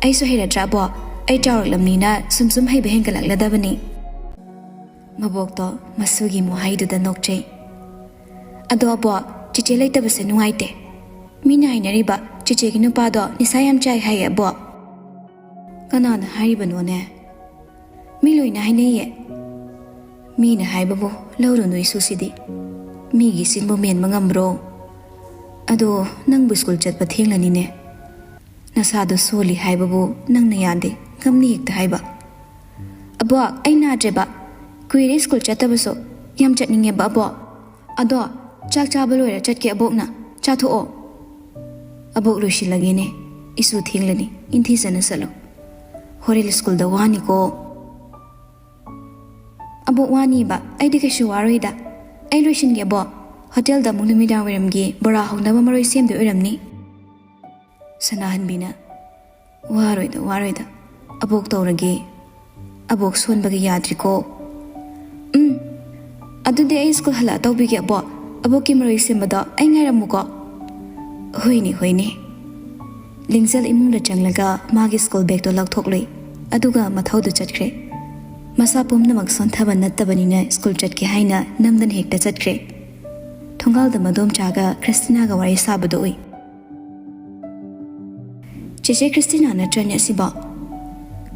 "ꯑꯩꯁꯨ ꯍꯩꯔꯗ꯭ꯔꯥ, ꯑꯕꯣꯛ? ꯑꯩ ꯆꯥꯎꯔꯛꯂꯕꯅꯤꯅ ꯁꯨꯝ ꯁꯨꯝ ꯍꯩꯕ ꯍꯦꯟꯒꯠꯂꯛꯂꯗꯕꯅꯤ꯫" ꯃꯕꯣꯛꯇꯣ ꯃꯁꯨꯒꯤ ꯃꯣꯍꯩꯗꯨꯗ ꯅꯣꯛꯆꯩ꯫ "ꯑꯗꯣ, ꯑꯕꯣꯛ, ꯆꯤꯆꯦ ꯂꯩꯇꯕꯁꯦ ꯅꯨꯡꯉꯥꯏꯇꯦ꯫ ꯃꯤꯅ ꯍꯥꯏꯅꯔꯤꯕ ꯆꯤꯆꯦꯒꯤ ꯅꯨꯄꯥꯗꯣ ꯅꯤꯁꯥ ꯌꯥꯝ ꯆꯥꯏ ꯍꯥꯏꯌꯦ, ꯑꯕꯣꯛ꯫" "ꯀꯅꯥꯅ ꯍꯥꯏꯔꯤꯕꯅꯣꯅꯦ?" "ꯃꯤ ꯂꯣꯏꯅ ꯍꯥꯏꯅꯩꯌꯦ꯫" "ꯃꯤꯅ ꯍꯥꯏꯕꯕꯨ ꯂꯧꯔꯨꯅꯨ, ꯏꯁꯨꯁꯤꯗꯤ꯫ ꯃꯤꯒꯤ ꯆꯤꯟꯕꯨ ꯃꯦꯟꯕ ꯉꯝꯕ꯭ꯔꯣ? ꯑꯗꯣ, ꯅꯪꯕꯨ ꯁ꯭ꯀꯨꯜ ꯆꯠꯄ ꯊꯦꯡꯂꯅꯤꯅꯦ꯫ ꯅꯁꯥꯗꯣ ꯁꯣꯜꯂꯤ ꯍꯥꯏꯕꯕꯨ ꯅꯪꯅ ꯌꯥꯗꯦ, ꯉꯝꯅꯤ ꯍꯦꯛꯇ ꯍꯥꯏꯕ꯫" "ꯑꯕꯣꯛ, ꯑꯩ ꯅꯥꯗ꯭ꯔꯦꯕ꯫ ꯀꯨꯏꯔꯦ ꯁ꯭ꯀꯨꯜ ꯆꯠꯇꯕꯁꯨ꯫ ꯌꯥꯝ ꯆꯠꯅꯤꯡꯉꯦꯕ, ꯑꯕꯣꯛ꯫ ꯑꯗꯣ, ꯆꯥꯛ ꯆꯥꯕ ꯂꯣꯏꯔ ꯆꯠꯀꯦ, ꯑꯕꯣꯛꯅ꯫ ꯆꯥꯊꯣꯛꯑꯣ꯫" "ꯑꯕꯣꯛ, ꯂꯣꯏꯁꯤꯜꯂꯒꯦꯅꯦ꯫ ꯏꯁꯨ ꯊꯦꯡꯂꯅꯤ꯫ ꯏꯪꯊꯤꯖꯅ ꯆꯠꯂꯣ꯫ ꯍꯣꯔꯦꯟ ꯁ꯭ꯀꯨꯜꯗ ꯋꯥꯅꯤꯀꯣ꯫" "ꯑꯕꯣꯛ, ꯋꯥꯅꯤꯕ? ꯑꯩꯗꯤ ꯀꯩꯁꯨ ꯋꯥꯔꯣꯏꯗ꯫ ꯑꯩ ꯂꯣꯏꯁꯤꯟꯒꯦ, ꯑꯕꯣꯛ꯫ ꯍꯣꯇꯦꯜꯗ ꯑꯃꯨꯛ ꯅꯨꯃꯤꯗꯥꯡ ꯋꯥꯏꯔꯝꯒꯤ ꯕꯣꯔꯥ ꯍꯧꯅꯕ ꯃꯔꯣꯏ ꯁꯦꯝꯗꯣꯏ ꯑꯣꯏꯔꯝꯅꯤ꯫" ꯁꯅꯥꯍꯟꯕꯤꯅ, "ꯋꯥꯔꯣꯏꯗ, ꯋꯥꯔꯣꯏꯗ꯫ ꯑꯕꯣꯛ ꯇꯧꯔꯒꯦ꯫ ꯑꯕꯣꯛ ꯁꯣꯟꯕꯒꯤ ꯌꯥꯗ꯭ꯔꯤꯀꯣ꯫" "ꯎꯝ, ꯑꯗꯨꯗꯤ ꯑꯩ ꯁ꯭ꯀꯨꯜ ꯍꯜꯂꯛꯑ ꯇꯧꯕꯤꯒꯦ, ꯑꯕꯣꯛ꯫ ꯑꯕꯣꯛꯀꯤ ꯃꯔꯣꯏ ꯁꯦꯝꯕꯗꯣ ꯑꯩ ꯉꯥꯏꯔꯝꯃꯨꯀꯣ꯫" "ꯍꯣꯏꯅꯦ, ꯍꯣꯏꯅꯦ꯫" ꯂꯤꯡꯖꯦꯜ ꯏꯃꯨꯡꯗ ꯆꯪꯂꯒ ꯃꯥꯒꯤ ꯁ꯭ꯀꯨꯜ ꯕꯦꯒꯇꯣ ꯂꯧꯊꯣꯛꯂꯨꯏ, ꯑꯗꯨꯒ ꯃꯊꯧꯗꯨ ꯆꯠꯈ꯭ꯔꯦ꯫ ꯃꯁꯥ ꯄꯨꯝꯅꯃꯛ ꯁꯣꯟꯊꯕ ꯅꯠꯇꯕꯅꯤꯅ ꯁ꯭ꯀꯨꯜ ꯆꯠꯀꯦ ꯍꯥꯏꯅ ꯅꯝꯗꯅ ꯍꯦꯛꯇ ꯆꯠꯈ꯭ꯔꯦ꯫ ꯊꯣꯡꯒꯥꯜꯗ ꯃꯗꯣꯝꯆꯥꯒ ꯈ꯭ꯔꯤꯁꯇꯤꯅꯥꯒ ꯋꯥꯔꯤ ꯁꯥꯕꯗꯨ ꯎꯏ꯫ "ꯆꯦꯆꯦ ꯈ꯭ꯔꯤꯁꯇꯤꯅꯥ ꯅꯠꯇ꯭ꯔꯅꯦ ꯑꯁꯤꯕꯣ?"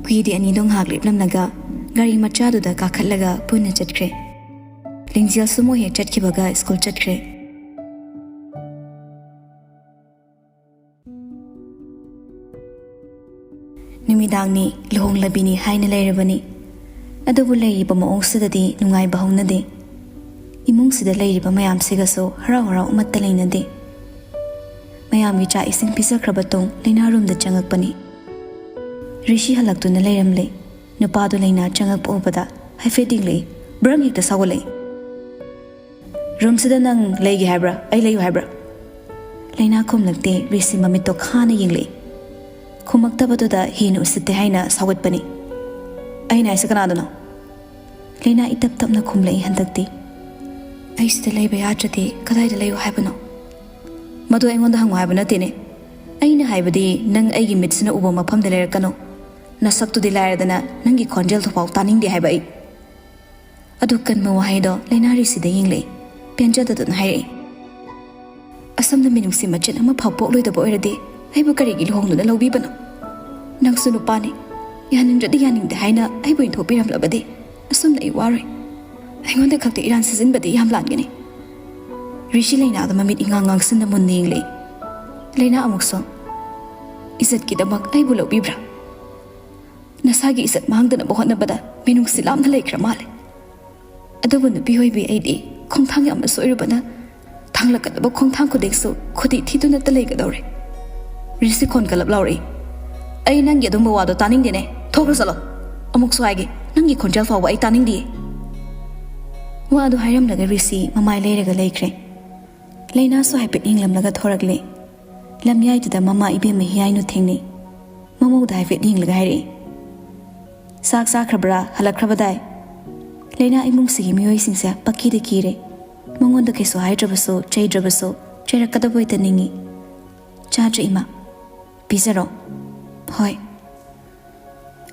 ꯀꯨꯏꯗꯦ, ꯑꯅꯤꯗꯣ ꯉꯥꯏꯍꯥꯛ ꯂꯦꯞꯂꯝꯂꯒ ꯒꯥꯔꯤ ꯃꯆꯥꯗꯨꯗ ꯀꯥꯈꯠꯂꯒ ꯄꯨꯟꯅ ꯆꯠꯈ꯭ꯔꯦ꯫ ꯂꯤꯡꯖꯦꯜꯁꯨ ꯃꯣꯏ ꯍꯦꯛ ꯆꯠꯈꯤꯕꯒ ꯁ꯭ꯀꯨꯜ ꯆꯠꯈ꯭ꯔꯦ꯫ ꯅꯨꯃꯤꯗꯥꯡꯅꯤ, ꯂꯨꯍꯣꯡꯂꯕꯤꯅꯤ ꯍꯥꯏꯅ ꯂꯩꯔꯕꯅꯤ꯫ ꯑꯗꯨꯕꯨ ꯂꯩꯔꯤꯕ ꯃꯑꯣꯡꯁꯤꯗꯗꯤ ꯅꯨꯡꯉꯥꯏꯕ ꯍꯧꯅꯗꯦ꯫ ꯏꯃꯨꯡꯁꯤꯗ ꯂꯩꯔꯤꯕ ꯃꯌꯥꯝꯁꯤꯒꯁꯨ ꯍꯔꯥꯎ ꯍꯔꯥꯎ ꯑꯃꯠꯇ ꯂꯩꯅꯗꯦ꯫ ꯃꯌꯥꯝꯒꯤ ꯆꯥꯛ ꯏꯁꯤꯡ ꯄꯤꯖꯈ꯭ꯔꯕ ꯇꯨꯡ ꯂꯩꯅꯥ ꯔꯨꯝꯗ ꯆꯪꯉꯛꯄꯅꯤ꯫ ꯔꯤꯁꯤ ꯍꯜꯂꯛꯇꯨꯅ ꯂꯩꯔꯝꯂꯦ꯫ ꯅꯨꯄꯥꯗꯨ ꯂꯩꯅꯥ ꯆꯪꯉꯛꯄ ꯎꯕꯗ ꯍꯥꯏꯐꯦꯠ ꯌꯦꯡꯂꯛꯏ꯫ ꯕ꯭ꯔꯪ ꯍꯦꯛꯇ ꯁꯥꯎꯒꯠꯂꯛꯏ꯫ "ꯔꯨꯝꯁꯤꯗ ꯅꯪ ꯂꯩꯒꯦ ꯍꯥꯏꯕ꯭ꯔꯥ, ꯑꯩ ꯂꯩꯌꯨ ꯍꯥꯏꯕ꯭ꯔꯥ?" ꯂꯩꯅꯥ ꯈꯨꯝꯂꯛꯇꯦ꯫ ꯔꯤꯁꯤ ꯃꯃꯤꯠꯇꯣ ꯈꯥꯅ ꯌꯦꯡꯂꯛꯏ꯫ ꯈꯨꯝꯃꯛꯇꯕꯗꯨꯗ ꯍꯦꯟꯅ ꯎꯁꯤꯠꯇꯦ ꯍꯥꯏꯅ ꯁꯥꯎꯒꯠꯄꯅꯤ꯫ "ꯑꯩꯅ ꯍꯥꯏꯁꯦ ꯀꯅꯥꯗꯅꯣ?" ꯂꯩꯅꯥ ꯏꯇꯞ ꯇꯞꯅ ꯈꯨꯝꯂꯛꯏ ꯍꯟꯗꯛꯇꯤ꯫ "ꯑꯩ ꯁꯤꯗ ꯂꯩꯕ ꯌꯥꯗ꯭ꯔꯗꯤ ꯀꯗꯥꯏꯗ ꯂꯩꯌꯨ ꯍꯥꯏꯕꯅꯣ?" "ꯃꯗꯨ ꯑꯩꯉꯣꯟꯗ ꯍꯪꯉꯨ ꯍꯥꯏꯕ ꯅꯠꯇꯦꯅꯦ꯫ ꯑꯩꯅ ꯍꯥꯏꯕꯗꯤ ꯅꯪ ꯑꯩꯒꯤ ꯃꯤꯠꯁꯤꯅ ꯎꯕ ꯃꯐꯝꯗ ꯂꯩꯔꯛꯀꯅꯨ꯫ ꯅꯁꯛꯇꯨꯗꯤ ꯂꯥꯏꯔꯗꯅ ꯅꯪꯒꯤ ꯈꯣꯟꯖꯦꯜꯗꯨꯐꯥꯎ ꯇꯥꯅꯤꯡꯗꯦ ꯍꯥꯏꯕ ꯑꯩ꯫" ꯑꯗꯨ ꯀꯟꯕ ꯋꯥꯍꯩꯗꯣ ꯂꯩꯅꯥ ꯔꯤꯁꯤꯗ ꯌꯦꯡꯂꯛꯏ꯫ ꯄꯦꯟꯖꯗꯗꯨꯅ ꯍꯥꯏꯔꯛꯏ꯫ "ꯑꯁꯣꯝꯗ ꯃꯤꯅꯨꯡꯁꯤ ꯃꯆꯦꯠ ꯑꯃꯐꯥꯎ ꯄꯣꯛꯂꯣꯏꯗꯕ ꯑꯣꯏꯔꯗꯤ ꯑꯩꯕꯨ ꯀꯔꯤꯒꯤ ꯂꯨꯍꯣꯡꯗꯨꯅ ꯂꯧꯕꯤꯕꯅꯣ? ꯅꯪꯁꯨ ꯅꯨꯄꯥꯅꯤ꯫ ꯌꯥꯅꯤꯡꯗ꯭ꯔꯗꯤ ꯌꯥꯅꯤꯡꯗꯦ ꯍꯥꯏꯅ ꯑꯩꯕꯨ ꯏꯟꯊꯣꯛꯄꯤꯔꯝꯂꯕꯗꯤ ꯑꯁꯨꯝꯅ ꯑꯩ ꯋꯥꯔꯣꯏ꯫ ꯑꯩꯉꯣꯟꯗ ꯈꯛꯇ ꯏꯔꯥꯟ ꯁꯤꯖꯤꯟꯕꯗꯤ ꯌꯥꯝ ꯂꯥꯟꯒꯅꯤ꯫" ꯔꯤꯁꯤ ꯂꯩꯅꯥꯗ ꯃꯃꯤꯠ ꯏꯉꯥꯡ ꯉꯥꯡꯁꯤꯟꯅ ꯃꯨꯟꯅ ꯌꯦꯡꯂꯛꯏ꯫ ꯂꯩꯅꯥ ꯑꯃꯨꯛꯁꯨ, "ꯏꯖꯠꯀꯤꯗꯃꯛ ꯑꯩꯕꯨ ꯂꯧꯕꯤꯕ꯭ꯔꯥ? ꯅꯁꯥꯒꯤ ꯏꯖꯠ ꯃꯥꯡꯗꯅꯕ ꯍꯣꯠꯅꯕꯗ ꯃꯤꯅꯨꯡꯁꯤ ꯂꯥꯝꯅ ꯂꯩꯈ꯭ꯔ ꯃꯥꯜꯂꯦ꯫ ꯑꯗꯨꯕꯨ ꯅꯨꯄꯤ ꯑꯣꯏꯕꯤ ꯑꯩꯗꯤ ꯈꯣꯡꯊꯥꯡ ꯌꯥꯝꯅ ꯁꯣꯏꯔꯨꯕꯅ ꯊꯥꯡꯂꯛꯀꯗꯕ ꯈꯣꯡꯊꯥꯡ ꯈꯨꯗꯤꯡꯁꯨ ꯈꯨꯗꯤ ꯊꯤꯗꯨꯅꯇ ꯂꯩꯒꯗꯧꯔꯦ꯫" ꯔꯤꯁꯤ ꯈꯣꯟ ꯀꯜꯂꯞ ꯂꯥꯎꯔꯛꯏ꯫ "ꯑꯩ ꯅꯪꯒꯤ ꯑꯗꯨꯝꯕ ꯋꯥꯗꯣ ꯇꯥꯅꯤꯡꯗꯦꯅꯦ꯫ ꯊꯣꯛꯈ꯭ꯔꯣ ꯆꯠꯂꯣ꯫ ꯑꯃꯨꯛꯁꯨ ꯍꯥꯏꯒꯦ, ꯅꯪꯒꯤ ꯈꯣꯟꯖꯦꯜ ꯐꯥꯎꯕ ꯑꯩ ꯇꯥꯅꯤꯡꯗꯦ꯫" ꯋꯥꯗꯨ ꯍꯥꯏꯔꯝꯂꯒ ꯔꯤꯁꯤ ꯃꯃꯥꯏ ꯂꯩꯔꯒ ꯂꯩꯈ꯭ꯔꯦ꯫ ꯂꯩꯅꯥꯁꯨ ꯍꯥꯏꯐꯦꯠ ꯌꯦꯡꯂꯝꯂꯒ ꯊꯣꯔꯛꯂꯦ꯫ ꯂꯝꯌꯥꯏꯗꯨꯗ ꯃꯃꯥ ꯏꯕꯦꯝꯃ ꯍꯤꯌꯥꯏꯅꯨ ꯊꯦꯡꯅꯩ꯫ ꯃꯃꯧꯗ ꯍꯥꯏꯐꯦꯠ ꯌꯦꯡꯂꯒ ꯍꯥꯏꯔꯛꯏ, "ꯆꯥꯛ ꯆꯥꯈ꯭ꯔꯕ꯭ꯔꯥ? ꯍꯜꯂꯛꯈ꯭ꯔꯕꯗꯥꯏ?" ꯂꯩꯅꯥ ꯏꯃꯨꯡꯁꯤꯒꯤ ꯃꯤꯑꯣꯏꯁꯤꯡꯁꯦ ꯄꯀꯤꯗ ꯀꯤꯔꯦ꯫ ꯃꯉꯣꯟꯗ ꯀꯩꯁꯨ ꯍꯥꯏꯗ꯭ꯔꯕꯁꯨ, ꯆꯩꯗ꯭ꯔꯕꯁꯨ, ꯆꯩꯔꯛꯀꯗꯕ ꯍꯦꯛꯇ ꯅꯤꯡꯏ꯫ "ꯆꯥꯗ꯭ꯔꯤ ꯏꯃꯥ꯫" "ꯄꯤꯖꯔꯣ꯫" "ꯍꯣꯏ꯫"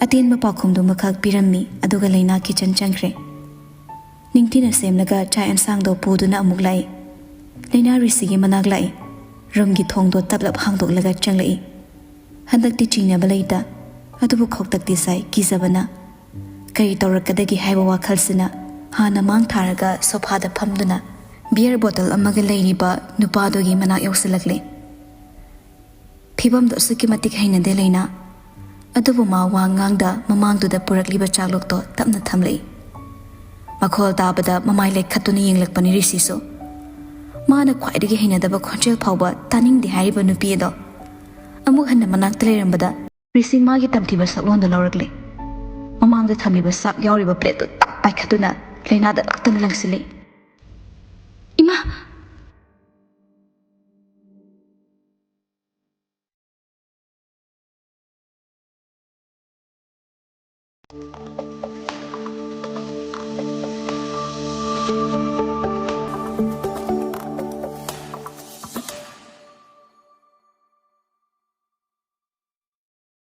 ꯑꯇꯦꯟꯕ ꯄꯥꯎꯈꯨꯝꯗꯨꯃꯈꯛ ꯄꯤꯔꯝꯃꯤ, ꯑꯗꯨꯒ ꯂꯩꯅꯥ ꯀꯤꯆꯟ ꯆꯪꯈ꯭ꯔꯦ꯫ ꯅꯤꯡꯊꯤꯅ ꯁꯦꯝꯂꯒ ꯆꯥꯛ ꯑꯦꯟꯁꯥꯡꯗꯣ ꯄꯨꯗꯨꯅ ꯑꯃꯨꯛ ꯂꯥꯛꯏ꯫ ꯂꯩꯅꯥ ꯔꯤꯁꯤꯒꯤ ꯃꯅꯥꯛ ꯂꯥꯛꯏ꯫ ꯔꯨꯝꯒꯤ ꯊꯣꯡꯗꯣ ꯇꯞꯂꯞ ꯍꯥꯡꯗꯣꯛꯂꯒ ꯆꯪꯂꯛꯏ꯫ ꯍꯟꯗꯛꯇꯤ ꯆꯤꯡꯅꯕ ꯂꯩꯇ, ꯑꯗꯨꯕꯨ ꯈꯧꯇꯛꯇꯤ ꯁꯥꯏ, ꯀꯤꯖꯕꯅ꯫ ꯀꯔꯤ ꯇꯧꯔꯛꯀꯗꯒꯦ ꯍꯥꯏꯕ ꯋꯥꯈꯜꯁꯤꯅ ꯍꯥꯟꯅ ꯃꯥꯡ ꯊꯥꯔꯒ ꯁꯣꯐꯥꯗ ꯐꯝꯗꯨꯅ ꯕꯤꯌꯔ ꯕꯣꯇꯜ ꯑꯃꯒ ꯂꯩꯔꯤꯕ ꯅꯨꯄꯥꯗꯨꯒꯤ ꯃꯅꯥꯛ ꯌꯧꯁꯤꯜꯂꯛꯂꯦ꯫ ꯐꯤꯕꯝꯗꯣ ꯑꯁꯨꯛꯀꯤ ꯃꯇꯤꯛ ꯍꯩꯅꯗꯦ ꯂꯩꯅꯥ꯫ ꯑꯗꯨꯕꯨ ꯃꯥ ꯋꯥ ꯉꯥꯡꯗ ꯃꯃꯥꯡꯗꯨꯗ ꯄꯨꯔꯛꯂꯤꯕ ꯆꯥꯛꯂꯨꯛꯇꯣ ꯇꯞꯅ ꯊꯝꯂꯛꯏ꯫ ꯃꯈꯣꯜ ꯇꯥꯕꯗ ꯃꯃꯥꯏ ꯂꯩꯈꯠꯇꯨꯅ ꯌꯦꯡꯂꯛꯄꯅꯤ ꯔꯤꯁꯤꯁꯨ꯫ ꯃꯥꯅ ꯈ꯭ꯋꯥꯏꯗꯒꯤ ꯍꯩꯅꯗꯕ ꯈꯣꯟꯖꯦꯜ ꯐꯥꯎꯕ ꯇꯥꯅꯤꯡꯗꯦ ꯍꯥꯏꯔꯤꯕ ꯅꯨꯄꯤ ꯑꯗꯣ ꯑꯃꯨꯛ ꯍꯟꯅ ꯃꯅꯥꯛꯇ ꯂꯩꯔꯝꯕꯗ ꯔꯤꯁꯤ ꯃꯥꯒꯤ ꯇꯝꯊꯤꯕ ꯁꯛꯂꯣꯟꯗ ꯂꯧꯔꯛꯂꯦ꯫ ꯃꯃꯥꯡꯗ ꯊꯝꯂꯤꯕ ꯆꯥꯛ ꯌꯥꯎꯔꯤꯕ ꯄ꯭ꯂꯦꯠꯇꯨ ꯇꯛ ꯄꯥꯏꯈꯠꯇꯨꯅ ꯂꯩꯅꯥꯗ ꯂꯥꯛꯇꯅ ꯂꯪꯁꯤꯜꯂꯤ꯫ "ꯏꯃꯥ!"